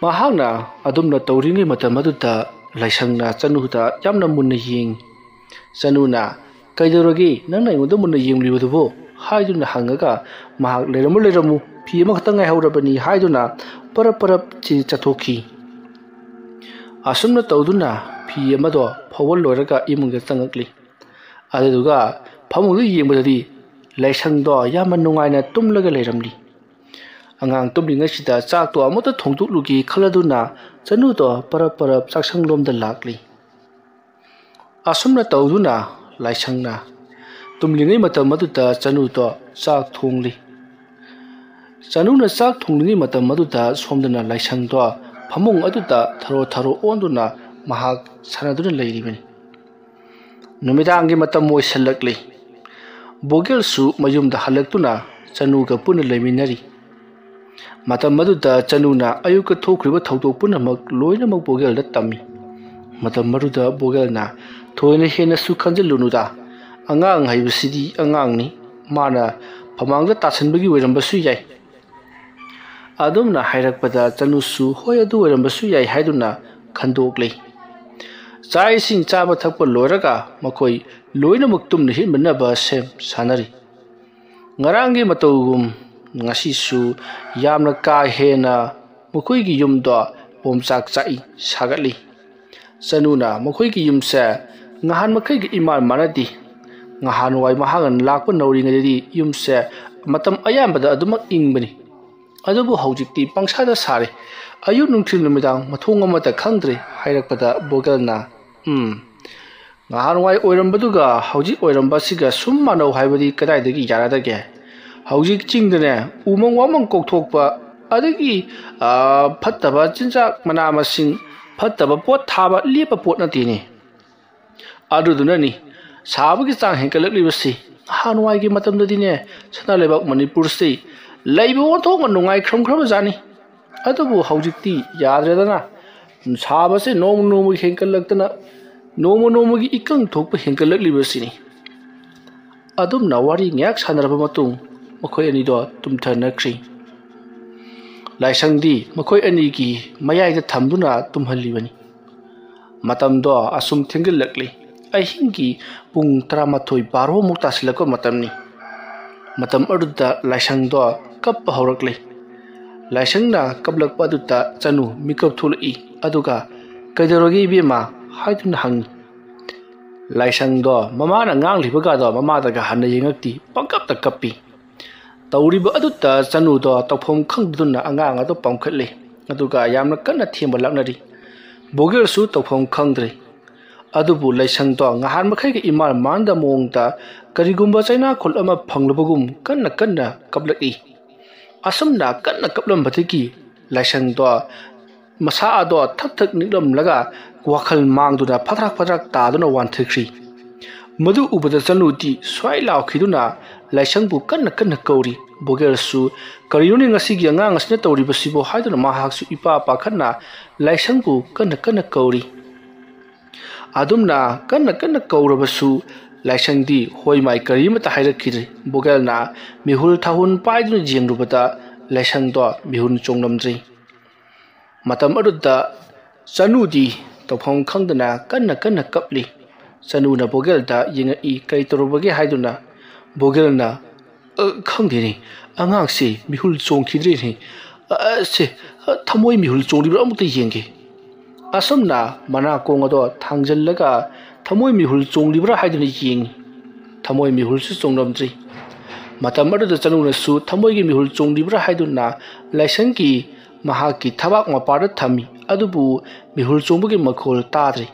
ꯃꯍꯥꯛꯅ ꯑꯗꯨꯝꯅ ꯇꯧꯔꯤꯉꯩ ꯃꯇꯝ ꯑꯗꯨꯗ ꯂꯥꯏꯁꯪꯅ ꯆꯅꯨꯗ ꯌꯥꯝꯅ ꯃꯨꯟꯅ ꯌꯦꯡꯉꯤ꯫ ꯆꯅꯨꯅ, "ꯀꯩꯗꯧꯔꯒꯦ ꯅꯪꯅ ꯑꯩꯉꯣꯟꯗ ꯃꯨꯟꯅ ꯌꯦꯡꯂꯤꯕꯗꯨꯕꯨ?" ꯍꯥꯏꯗꯨꯅ ꯍꯪꯉꯒ ꯃꯍꯥꯛ, "ꯂꯩꯔꯝꯃꯨ, ꯂꯩꯔꯝꯃꯨ, ꯐꯤ ꯑꯃꯈꯛꯇ ꯉꯥꯏꯍꯧꯔꯕꯅꯤ" ꯍꯥꯏꯗꯨꯅ ꯄꯔꯞ ꯄꯔꯞ ꯆꯦ-, ꯆꯠꯊꯣꯛꯈꯤ꯫ ꯑꯁꯨꯝꯅ ꯇꯧꯗꯨꯅ ꯐꯤ ꯑꯃꯗꯣ ꯐꯧꯕ ꯂꯣꯏꯔꯒ ꯏꯃꯨꯡꯗ ꯆꯪꯉꯛꯂꯤ꯫ ꯑꯗꯨꯗꯨꯒ ꯐꯃꯨꯡꯗ ꯌꯦꯡꯕꯗꯗꯤ ꯂꯥꯏꯁꯪꯗꯣ ꯌꯥꯝꯅ ꯅꯨꯡꯉꯥꯏꯅ ꯇꯨꯝꯂꯒ ꯂꯩꯔꯝꯂꯤ꯫ ꯑꯉꯥꯡ ꯇꯨꯝꯂꯤꯉꯩꯁꯤꯗ ꯆꯥꯛꯇꯣ ꯑꯃꯨꯛꯇ ꯊꯣꯡꯗꯣꯛꯂꯨꯒꯦ ꯈꯜꯂꯗꯨꯅ ꯆꯅꯨꯗꯣ ꯄꯔꯞ ꯄꯔꯞ ꯆꯥꯛꯁꯪꯂꯣꯝꯗ ꯂꯥꯛꯂꯤ꯫ ꯑꯁꯨꯝꯅ ꯇꯧꯗꯨꯅ ꯂꯥꯏꯁꯪꯅ ꯇꯨꯝꯂꯤꯉꯩ ꯃꯇꯝ ꯑꯗꯨꯗ ꯆꯅꯨꯗꯣ ꯆꯥꯛ ꯊꯣꯡꯂꯤ꯫ ꯆꯅꯨꯅ ꯆꯥꯛ ꯊꯣꯡꯂꯤꯉꯩ ꯃꯇꯝ ꯑꯗꯨꯗ ꯁꯣꯝꯗꯅ ꯂꯥꯏꯁꯪꯗꯣ ꯐꯃꯨꯡ ꯑꯗꯨꯗ ꯊꯔꯣ ꯊꯔꯣ ꯑꯣꯟꯗꯨꯅ ꯃꯍꯥꯛ ꯁꯥꯟꯅꯗꯨꯅ ꯂꯩꯔꯤꯕꯅꯤ꯫ ꯅꯨꯃꯤꯗꯥꯡꯒꯤ ꯃꯇꯝ ꯑꯣꯏꯁꯜꯂꯛꯂꯤ꯫ ꯕꯣꯒꯦꯜꯁꯨ ꯃꯌꯨꯝꯗ ꯍꯜꯂꯛꯇꯨꯅ ꯆꯅꯨꯒ ꯄꯨꯟꯅ ꯂꯩꯃꯤꯟꯅꯔꯤ꯫ ꯃꯇꯝ ꯑꯗꯨꯗ ꯆꯅꯨꯅ ꯑꯌꯨꯛꯇ ꯊꯣꯛꯈ꯭ꯔꯤꯕ ꯊꯧꯗꯣꯛ ꯄꯨꯝꯅꯃꯛ ꯂꯣꯏꯅꯃꯛ ꯕꯣꯒꯦꯜꯗ ꯇꯝꯃꯤ꯫ ꯃꯇꯝ ꯑꯗꯨꯗ ꯕꯣꯒꯦꯜꯅ, "ꯊꯣꯏꯅ ꯍꯦꯟꯅꯁꯨ ꯈꯟꯖꯤꯜꯂꯨꯅꯨꯗ, ꯑꯉꯥꯡ ꯍꯥꯏꯕꯁꯤꯗꯤ ꯑꯉꯥꯡꯅꯤ, ꯃꯥꯅ ꯐꯃꯥꯡꯗ ꯇꯥꯁꯟꯕꯒꯤ ꯑꯣꯏꯔꯝꯕꯁꯨ ꯌꯥꯏ"꯫ ꯑꯗꯨꯝꯅ ꯍꯥꯏꯔꯛꯄꯗ ꯆꯅꯨꯁꯨ "ꯍꯣꯏ, ꯑꯗꯨ ꯑꯣꯏꯔꯝꯕꯁꯨ ꯌꯥꯏ" ꯍꯥꯏꯗꯨꯅ ꯈꯟꯗꯣꯛꯂꯤ꯫ ꯆꯥꯛ ꯏꯁꯤꯡ ꯆꯥꯕ ꯊꯛꯄ ꯂꯣꯏꯔꯒ ꯃꯈꯣꯏ ꯂꯣꯏꯅꯃꯛ ꯇꯨꯝꯅ ꯍꯤꯞꯅꯅꯕ ꯁꯦꯝ ꯁꯥꯅꯔꯤ꯫ ꯉꯔꯥꯡꯒꯤ ꯃꯇꯧꯒꯨꯝ ꯉꯁꯤꯁꯨ ꯌꯥꯝꯅ ꯀꯥ ꯍꯦꯟꯅ ꯃꯈꯣꯏꯒꯤ ꯌꯨꯝꯗꯣ ꯑꯣꯝꯆꯥꯛ ꯆꯥꯛꯏ, ꯁꯥꯒꯠꯂꯤ꯫ ꯆꯅꯨꯅ ꯃꯈꯣꯏꯒꯤ ꯌꯨꯝꯁꯦ ꯉꯍꯥꯟ ꯃꯈꯩꯒ ꯏꯃꯥꯟ ꯃꯥꯟꯅꯗꯦ꯫ ꯉꯍꯥꯟꯋꯥꯏ ꯃꯍꯥꯛꯅ ꯂꯥꯛꯄ ꯅꯧꯔꯤꯉꯩꯗꯗꯤ ꯌꯨꯝꯁꯦ ꯃꯇꯝ ꯑꯌꯥꯝꯕꯗ ꯑꯗꯨꯃꯛ ꯏꯪꯕꯅꯤ꯫ ꯑꯗꯨꯕꯨ ꯍꯧꯖꯤꯛꯇꯤ ꯄꯪꯁꯥꯗ ꯁꯥꯔꯦ꯫ ꯑꯌꯨꯛ, ꯅꯨꯡꯊꯤꯜ, ꯅꯨꯃꯤꯗꯥꯡ ꯃꯊꯣꯡ ꯑꯃꯠꯇ ꯈꯪꯗ꯭ꯔꯦ" ꯍꯥꯏꯔꯛꯄꯗ ꯕꯣꯒꯦꯜꯅ, "ꯎꯝ, ꯉꯍꯥꯟꯋꯥꯏ ꯑꯣꯏꯔꯝꯕꯗꯨꯒ ꯍꯧꯖꯤꯛ ꯑꯣꯏꯔꯝꯕꯁꯤꯒ ꯁꯨꯝ ꯃꯥꯟꯅꯧ ꯍꯥꯏꯕꯗꯤ ꯀꯗꯥꯏꯗꯒꯤ ꯌꯥꯔꯗꯒꯦ? ꯍꯧꯖꯤꯛ ꯆꯤꯡꯗꯅꯦ ꯎꯃꯪ ꯋꯥꯃꯪ ꯀꯣꯛꯊꯣꯛꯄ, ꯑꯗꯒꯤ, ꯑ, ꯐꯠꯇꯕ ꯆꯤꯟꯖꯥꯛ, ꯃꯅꯥ ꯃꯁꯤꯡ, ꯐꯠꯇꯕ ꯄꯣꯠ ꯊꯥꯕ ꯂꯦꯞꯄ ꯄꯣꯠ ꯅꯠꯇꯦꯅꯦ꯫ ꯑꯗꯨꯗꯨꯅꯅꯤ ꯁꯥꯕꯒꯤ ꯆꯥꯡ ꯍꯦꯟꯒꯠꯂꯛꯂꯤꯕꯁꯤ꯫ ꯅꯍꯥꯟꯋꯥꯏꯒꯤ ꯃꯇꯝꯗꯗꯤꯅꯦ ꯁꯅꯥ ꯂꯩꯕꯥꯛ ꯃꯅꯤꯄꯨꯔꯁꯤ ꯂꯩꯕ ꯑꯣꯟꯊꯣꯛꯅ ꯅꯨꯡꯉꯥꯏꯈ꯭ꯔꯝꯈ꯭ꯔꯕꯖꯥꯠꯅꯤ꯫ ꯑꯗꯨꯕꯨ ꯍꯧꯖꯤꯛꯇꯤ ꯌꯥꯗ꯭ꯔꯦꯗꯅ, ꯁꯥꯕꯁꯦ ꯅꯣꯡꯃ ꯅꯣꯡꯃꯒꯤ ꯍꯦꯟꯒꯠꯂꯛꯇꯅ ꯅꯣꯡꯃ ꯅꯣꯡꯃꯒꯤ ꯏꯀꯪ ꯊꯣꯛꯄ ꯍꯦꯟꯒꯠꯂꯛꯂꯤꯕꯁꯤꯅꯤ"꯫ ꯑꯗꯨꯝꯅ ꯋꯥꯔꯤ ꯉꯥꯏꯍꯥꯛ ꯁꯥꯟꯅꯔꯕ ꯃꯇꯨꯡ ꯃꯈꯣꯏ ꯑꯅꯤꯗꯣ ꯇꯨꯝꯊꯅꯈ꯭ꯔꯤ꯫ ꯂꯥꯏꯁꯪꯗꯤ ꯃꯈꯣꯏ ꯑꯅꯤꯒꯤ ꯃꯌꯥꯏꯗ ꯊꯝꯗꯨꯅ ꯇꯨꯝꯍꯜꯂꯤꯕꯅꯤ꯫ ꯃꯇꯝꯗꯣ ꯑꯁꯨꯝ ꯊꯦꯡꯖꯤꯜꯂꯛꯂꯤ꯫ ꯑꯍꯤꯡꯒꯤ ꯄꯨꯡ ꯇꯔꯥꯃꯥꯊꯣꯏ, ꯕꯥꯔꯣꯃꯨꯛ ꯇꯥꯁꯤꯜꯂꯛꯄ ꯃꯇꯝꯅꯤ꯫ ꯃꯇꯝ ꯑꯗꯨꯗ ꯂꯥꯏꯁꯪꯗꯣ ꯀꯞꯄ ꯍꯧꯔꯛꯂꯤ꯫ ꯂꯥꯏꯁꯪꯅ ꯀꯞꯂꯛꯄ ꯑꯗꯨꯗ ꯆꯅꯨ ꯃꯤꯀꯞ ꯊꯣꯛꯂꯛꯏ꯫ ꯑꯗꯨꯒ, "ꯀꯩꯗꯧꯔꯒꯦ ꯏꯕꯦꯝꯃ?" ꯍꯥꯏꯗꯨꯅ ꯍꯪꯉꯤ꯫ ꯂꯥꯏꯁꯪꯗꯣ ꯃꯃꯥꯅ ꯉꯥꯡꯂꯤꯕꯒꯗꯣ ꯃꯃꯥꯗꯒ ꯍꯟꯅ ꯌꯦꯡꯉꯛꯇꯦ, ꯄꯪꯀꯞꯇ ꯀꯞꯄꯤ꯫ ꯇꯧꯔꯤꯕ ꯑꯗꯨꯗ ꯆꯅꯨꯗꯣ ꯇꯧꯐꯝ ꯈꯪꯗꯗꯨꯅ ꯑꯉꯥꯡ ꯑꯗꯨ ꯄꯝꯈꯠꯂꯤ꯫ ꯑꯗꯨꯒ ꯌꯥꯝꯅ ꯀꯟꯅ ꯊꯦꯝꯕ ꯂꯥꯛꯅꯔꯤ꯫ ꯕꯣꯒꯦꯜꯁꯨ ꯇꯧꯐꯝ ꯈꯪꯗ꯭ꯔꯦ꯫ ꯑꯗꯨꯕꯨ ꯂꯥꯏꯁꯪꯗꯣ ꯉꯍꯥꯟ ꯃꯈꯩꯒ ꯏꯃꯥꯟ ꯃꯥꯟꯗ ꯃꯑꯣꯡꯗ ꯀꯔꯤꯒꯨꯝꯕ ꯆꯩꯅꯥꯈꯣꯜ ꯑꯃ ꯐꯪꯂꯨꯕꯒꯨꯝ ꯀꯟꯅ ꯀꯟꯅ ꯀꯞꯂꯛꯏ꯫ ꯑꯁꯨꯝꯅ ꯀꯟꯅ ꯀꯞꯂꯝꯕꯗꯒꯤ ꯂꯥꯏꯁꯪꯗꯣ ꯃꯁꯥ ꯑꯗꯣ ꯊꯛ ꯊꯛ ꯅꯤꯛꯂꯝꯂꯒ ꯋꯥꯈꯜ ꯃꯥꯡꯗꯨꯅ ꯐꯗ꯭ꯔꯛ ꯐꯗ꯭ꯔꯛ ꯇꯥꯗꯨꯅ ꯋꯥꯟꯊꯈ꯭ꯔꯤ꯫ ꯃꯗꯨ ꯎꯕꯗ ꯆꯅꯨꯗꯤ ꯁ꯭ꯋꯥꯏ ꯂꯥꯎꯈꯤꯗꯨꯅ ꯂꯥꯏꯁꯪꯕꯨ ꯀꯟꯅ ꯀꯟꯅ ꯀꯧꯔꯤ꯫ ꯕꯣꯒꯦꯜꯁꯨ "ꯀꯔꯤꯅꯣꯅꯦ ꯉꯁꯤꯒꯤ ꯑꯉꯥꯡ ꯑꯁꯤꯅ ꯇꯧꯔꯤꯕꯁꯤꯕꯣ?" ꯍꯥꯏꯗꯨꯅ ꯃꯍꯥꯛꯁꯨ ꯏꯄꯥ ꯄꯥꯈꯠꯅ ꯂꯥꯏꯁꯪꯕꯨ ꯀꯟꯅ ꯀꯟꯅ ꯀꯧꯔꯤ꯫ ꯑꯗꯨꯝꯅ ꯀꯟꯅ ꯀꯟꯅ ꯀꯧꯔꯕꯁꯨ ꯂꯥꯏꯁꯪꯗꯤ ꯍꯣꯏ ꯃꯥꯏ ꯀꯔꯤꯃꯠꯇ ꯍꯥꯏꯔꯛꯈꯤꯗ꯭ꯔꯦ꯫ ꯕꯣꯒꯦꯜꯅ ꯃꯤꯍꯨꯜ ꯊꯥꯍꯨꯟ ꯄꯥꯏꯗꯨꯅ ꯌꯦꯡꯂꯨꯕꯗ ꯂꯥꯏꯁꯪꯗꯣ ꯃꯤꯍꯨꯜ ꯆꯣꯡꯂꯝꯗ꯭ꯔꯦ꯫ ꯃꯇꯝ ꯑꯗꯨꯗ ꯆꯅꯨꯗꯤ ꯇꯧꯐꯝ ꯈꯪꯗꯅ ꯀꯟꯅ ꯀꯟꯅ ꯀꯞꯂꯤ꯫ ꯆꯅꯨꯅ ꯕꯣꯒꯦꯜꯗ ꯌꯦꯡꯉꯛꯏ, "ꯀꯔꯤ ꯇꯧꯔꯨꯕꯒꯦ?" ꯍꯥꯏꯗꯨꯅ꯫ ꯕꯣꯒꯦꯜꯅ, "ꯑ, ꯈꯪꯗꯦꯅꯦ, ꯑꯉꯥꯡꯁꯦ ꯃꯤꯍꯨꯜ ꯆꯣꯡꯈꯤꯗ꯭ꯔꯦꯅꯦ꯫ ꯑ, ꯁꯦ, ꯑ, ꯊꯃꯣꯏ ꯃꯤꯍꯨꯜ ꯆꯣꯡꯂꯤꯕ꯭ꯔꯥ ꯑꯃꯨꯛꯇ ꯌꯦꯡꯒꯦ"꯫ ꯑꯁꯨꯝꯅ ꯃꯅꯥꯀꯣꯡ ꯑꯗꯣ ꯊꯥꯡꯖꯜꯂꯒ ꯊꯃꯣꯏ ꯃꯤꯍꯨꯜ ꯆꯣꯡꯂꯤꯕ꯭ꯔꯥ ꯍꯥꯏꯗꯨꯅ ꯌꯦꯡꯉꯤ꯫ ꯊꯃꯣꯏ ꯃꯤꯍꯨꯜꯁꯨ ꯆꯣꯡꯂꯝꯗ꯭ꯔꯤ꯫ ꯃꯇꯝ ꯑꯗꯨꯗ ꯆꯅꯨꯅꯁꯨ ꯊꯃꯣꯏꯒꯤ ꯃꯤꯍꯨꯜ ꯆꯣꯡꯂꯤꯕ꯭ꯔꯥ ꯍꯥꯏꯗꯨꯅ ꯂꯥꯏꯁꯪꯒꯤ ꯃꯍꯥꯛꯀꯤ ꯊꯕꯥꯛ ꯃꯄꯥꯗ ꯊꯝꯃꯤ, ꯑꯗꯨꯕꯨ ꯃꯤꯍꯨꯜ ꯆꯣꯡꯕꯒꯤ ꯃꯈꯣꯜ ꯇꯥꯗ꯭ꯔꯤ꯫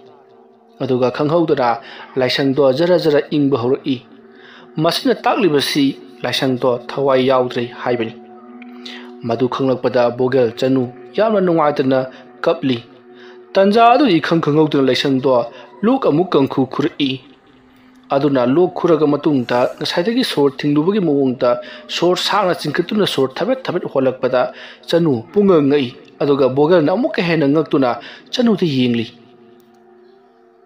ꯑꯗꯨꯒ ꯈꯪꯍꯧꯗꯅ ꯂꯥꯏꯁꯪꯗꯣ ꯖꯔ ꯖꯔ ꯏꯪꯕ ꯍꯧꯔꯛꯏ꯫ ꯃꯁꯤꯅ ꯇꯥꯛꯂꯤꯕꯁꯤ ꯂꯥꯏꯁꯪꯗꯣ ꯊꯋꯥꯏ ꯌꯥꯎꯗ꯭ꯔꯦ ꯍꯥꯏꯕꯅꯤ꯫ ꯃꯗꯨ ꯈꯪꯂꯛꯄꯗ ꯕꯣꯒꯦꯜ ꯆꯅꯨ ꯌꯥꯝꯅ ꯅꯨꯡꯉꯥꯏꯇꯅ ꯀꯞꯂꯤ꯫ ꯇꯟꯖꯥ ꯑꯗꯨꯗ ꯏꯈꯪ ꯈꯪꯍꯧꯗꯅ ꯂꯥꯏꯁꯪꯗꯣ ꯂꯣꯛ ꯑꯃꯨꯛ ꯀꯪꯈꯨ ꯈꯨꯔꯛꯏ꯫ ꯑꯗꯨꯅ ꯂꯣꯛ ꯈꯨꯔꯒ ꯃꯇꯨꯡꯗ ꯉꯁꯥꯏꯗꯒꯤ ꯁꯣꯔ ꯊꯤꯡꯂꯨꯕꯒꯤ ꯃꯑꯣꯡꯗ ꯁꯣꯔ ꯁꯥꯡꯅ ꯆꯤꯡꯈꯠꯇꯨꯅ ꯁꯣꯔ ꯊꯕꯦꯠ ꯊꯕꯦꯠ ꯍꯣꯜꯂꯛꯄꯗ ꯆꯅꯨ ꯄꯨꯡꯉꯛ ꯉꯛꯏ꯫ ꯑꯗꯨꯒ ꯕꯣꯒꯦꯜꯅ ꯑꯃꯨꯛꯀ ꯍꯦꯟꯅ ꯉꯛꯇꯨꯅ ꯆꯅꯨꯗ ꯌꯦꯡꯂꯤ꯫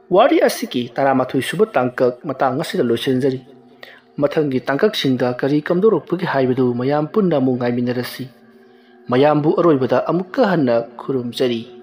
ꯋꯥꯔꯤ ꯑꯁꯤꯒꯤ ꯇꯔꯥꯃꯥꯊꯣꯏ ꯁꯨꯕ ꯇꯥꯡꯀꯛ ꯃꯇꯥꯡ ꯑꯁꯤꯗ ꯂꯣꯏꯁꯤꯟꯖꯔꯤ꯫ ꯃꯊꯪꯒꯤ ꯇꯥꯡꯀꯛꯁꯤꯡꯗ ꯀꯔꯤ ꯀꯝꯗꯧꯔꯛꯄꯒꯦ ꯍꯥꯏꯕꯗꯨ ꯃꯌꯥꯝ ꯄꯨꯟꯅ ꯑꯃꯨꯛ ꯉꯥꯏꯃꯤꯟꯅꯔꯁꯤ꯫ ꯃꯌꯥꯝꯕꯨ ꯑꯔꯣꯏꯕꯗ ꯑꯃꯨꯛꯀ ꯍꯟꯅ ꯈꯨꯔꯨꯝꯖꯔꯤ꯫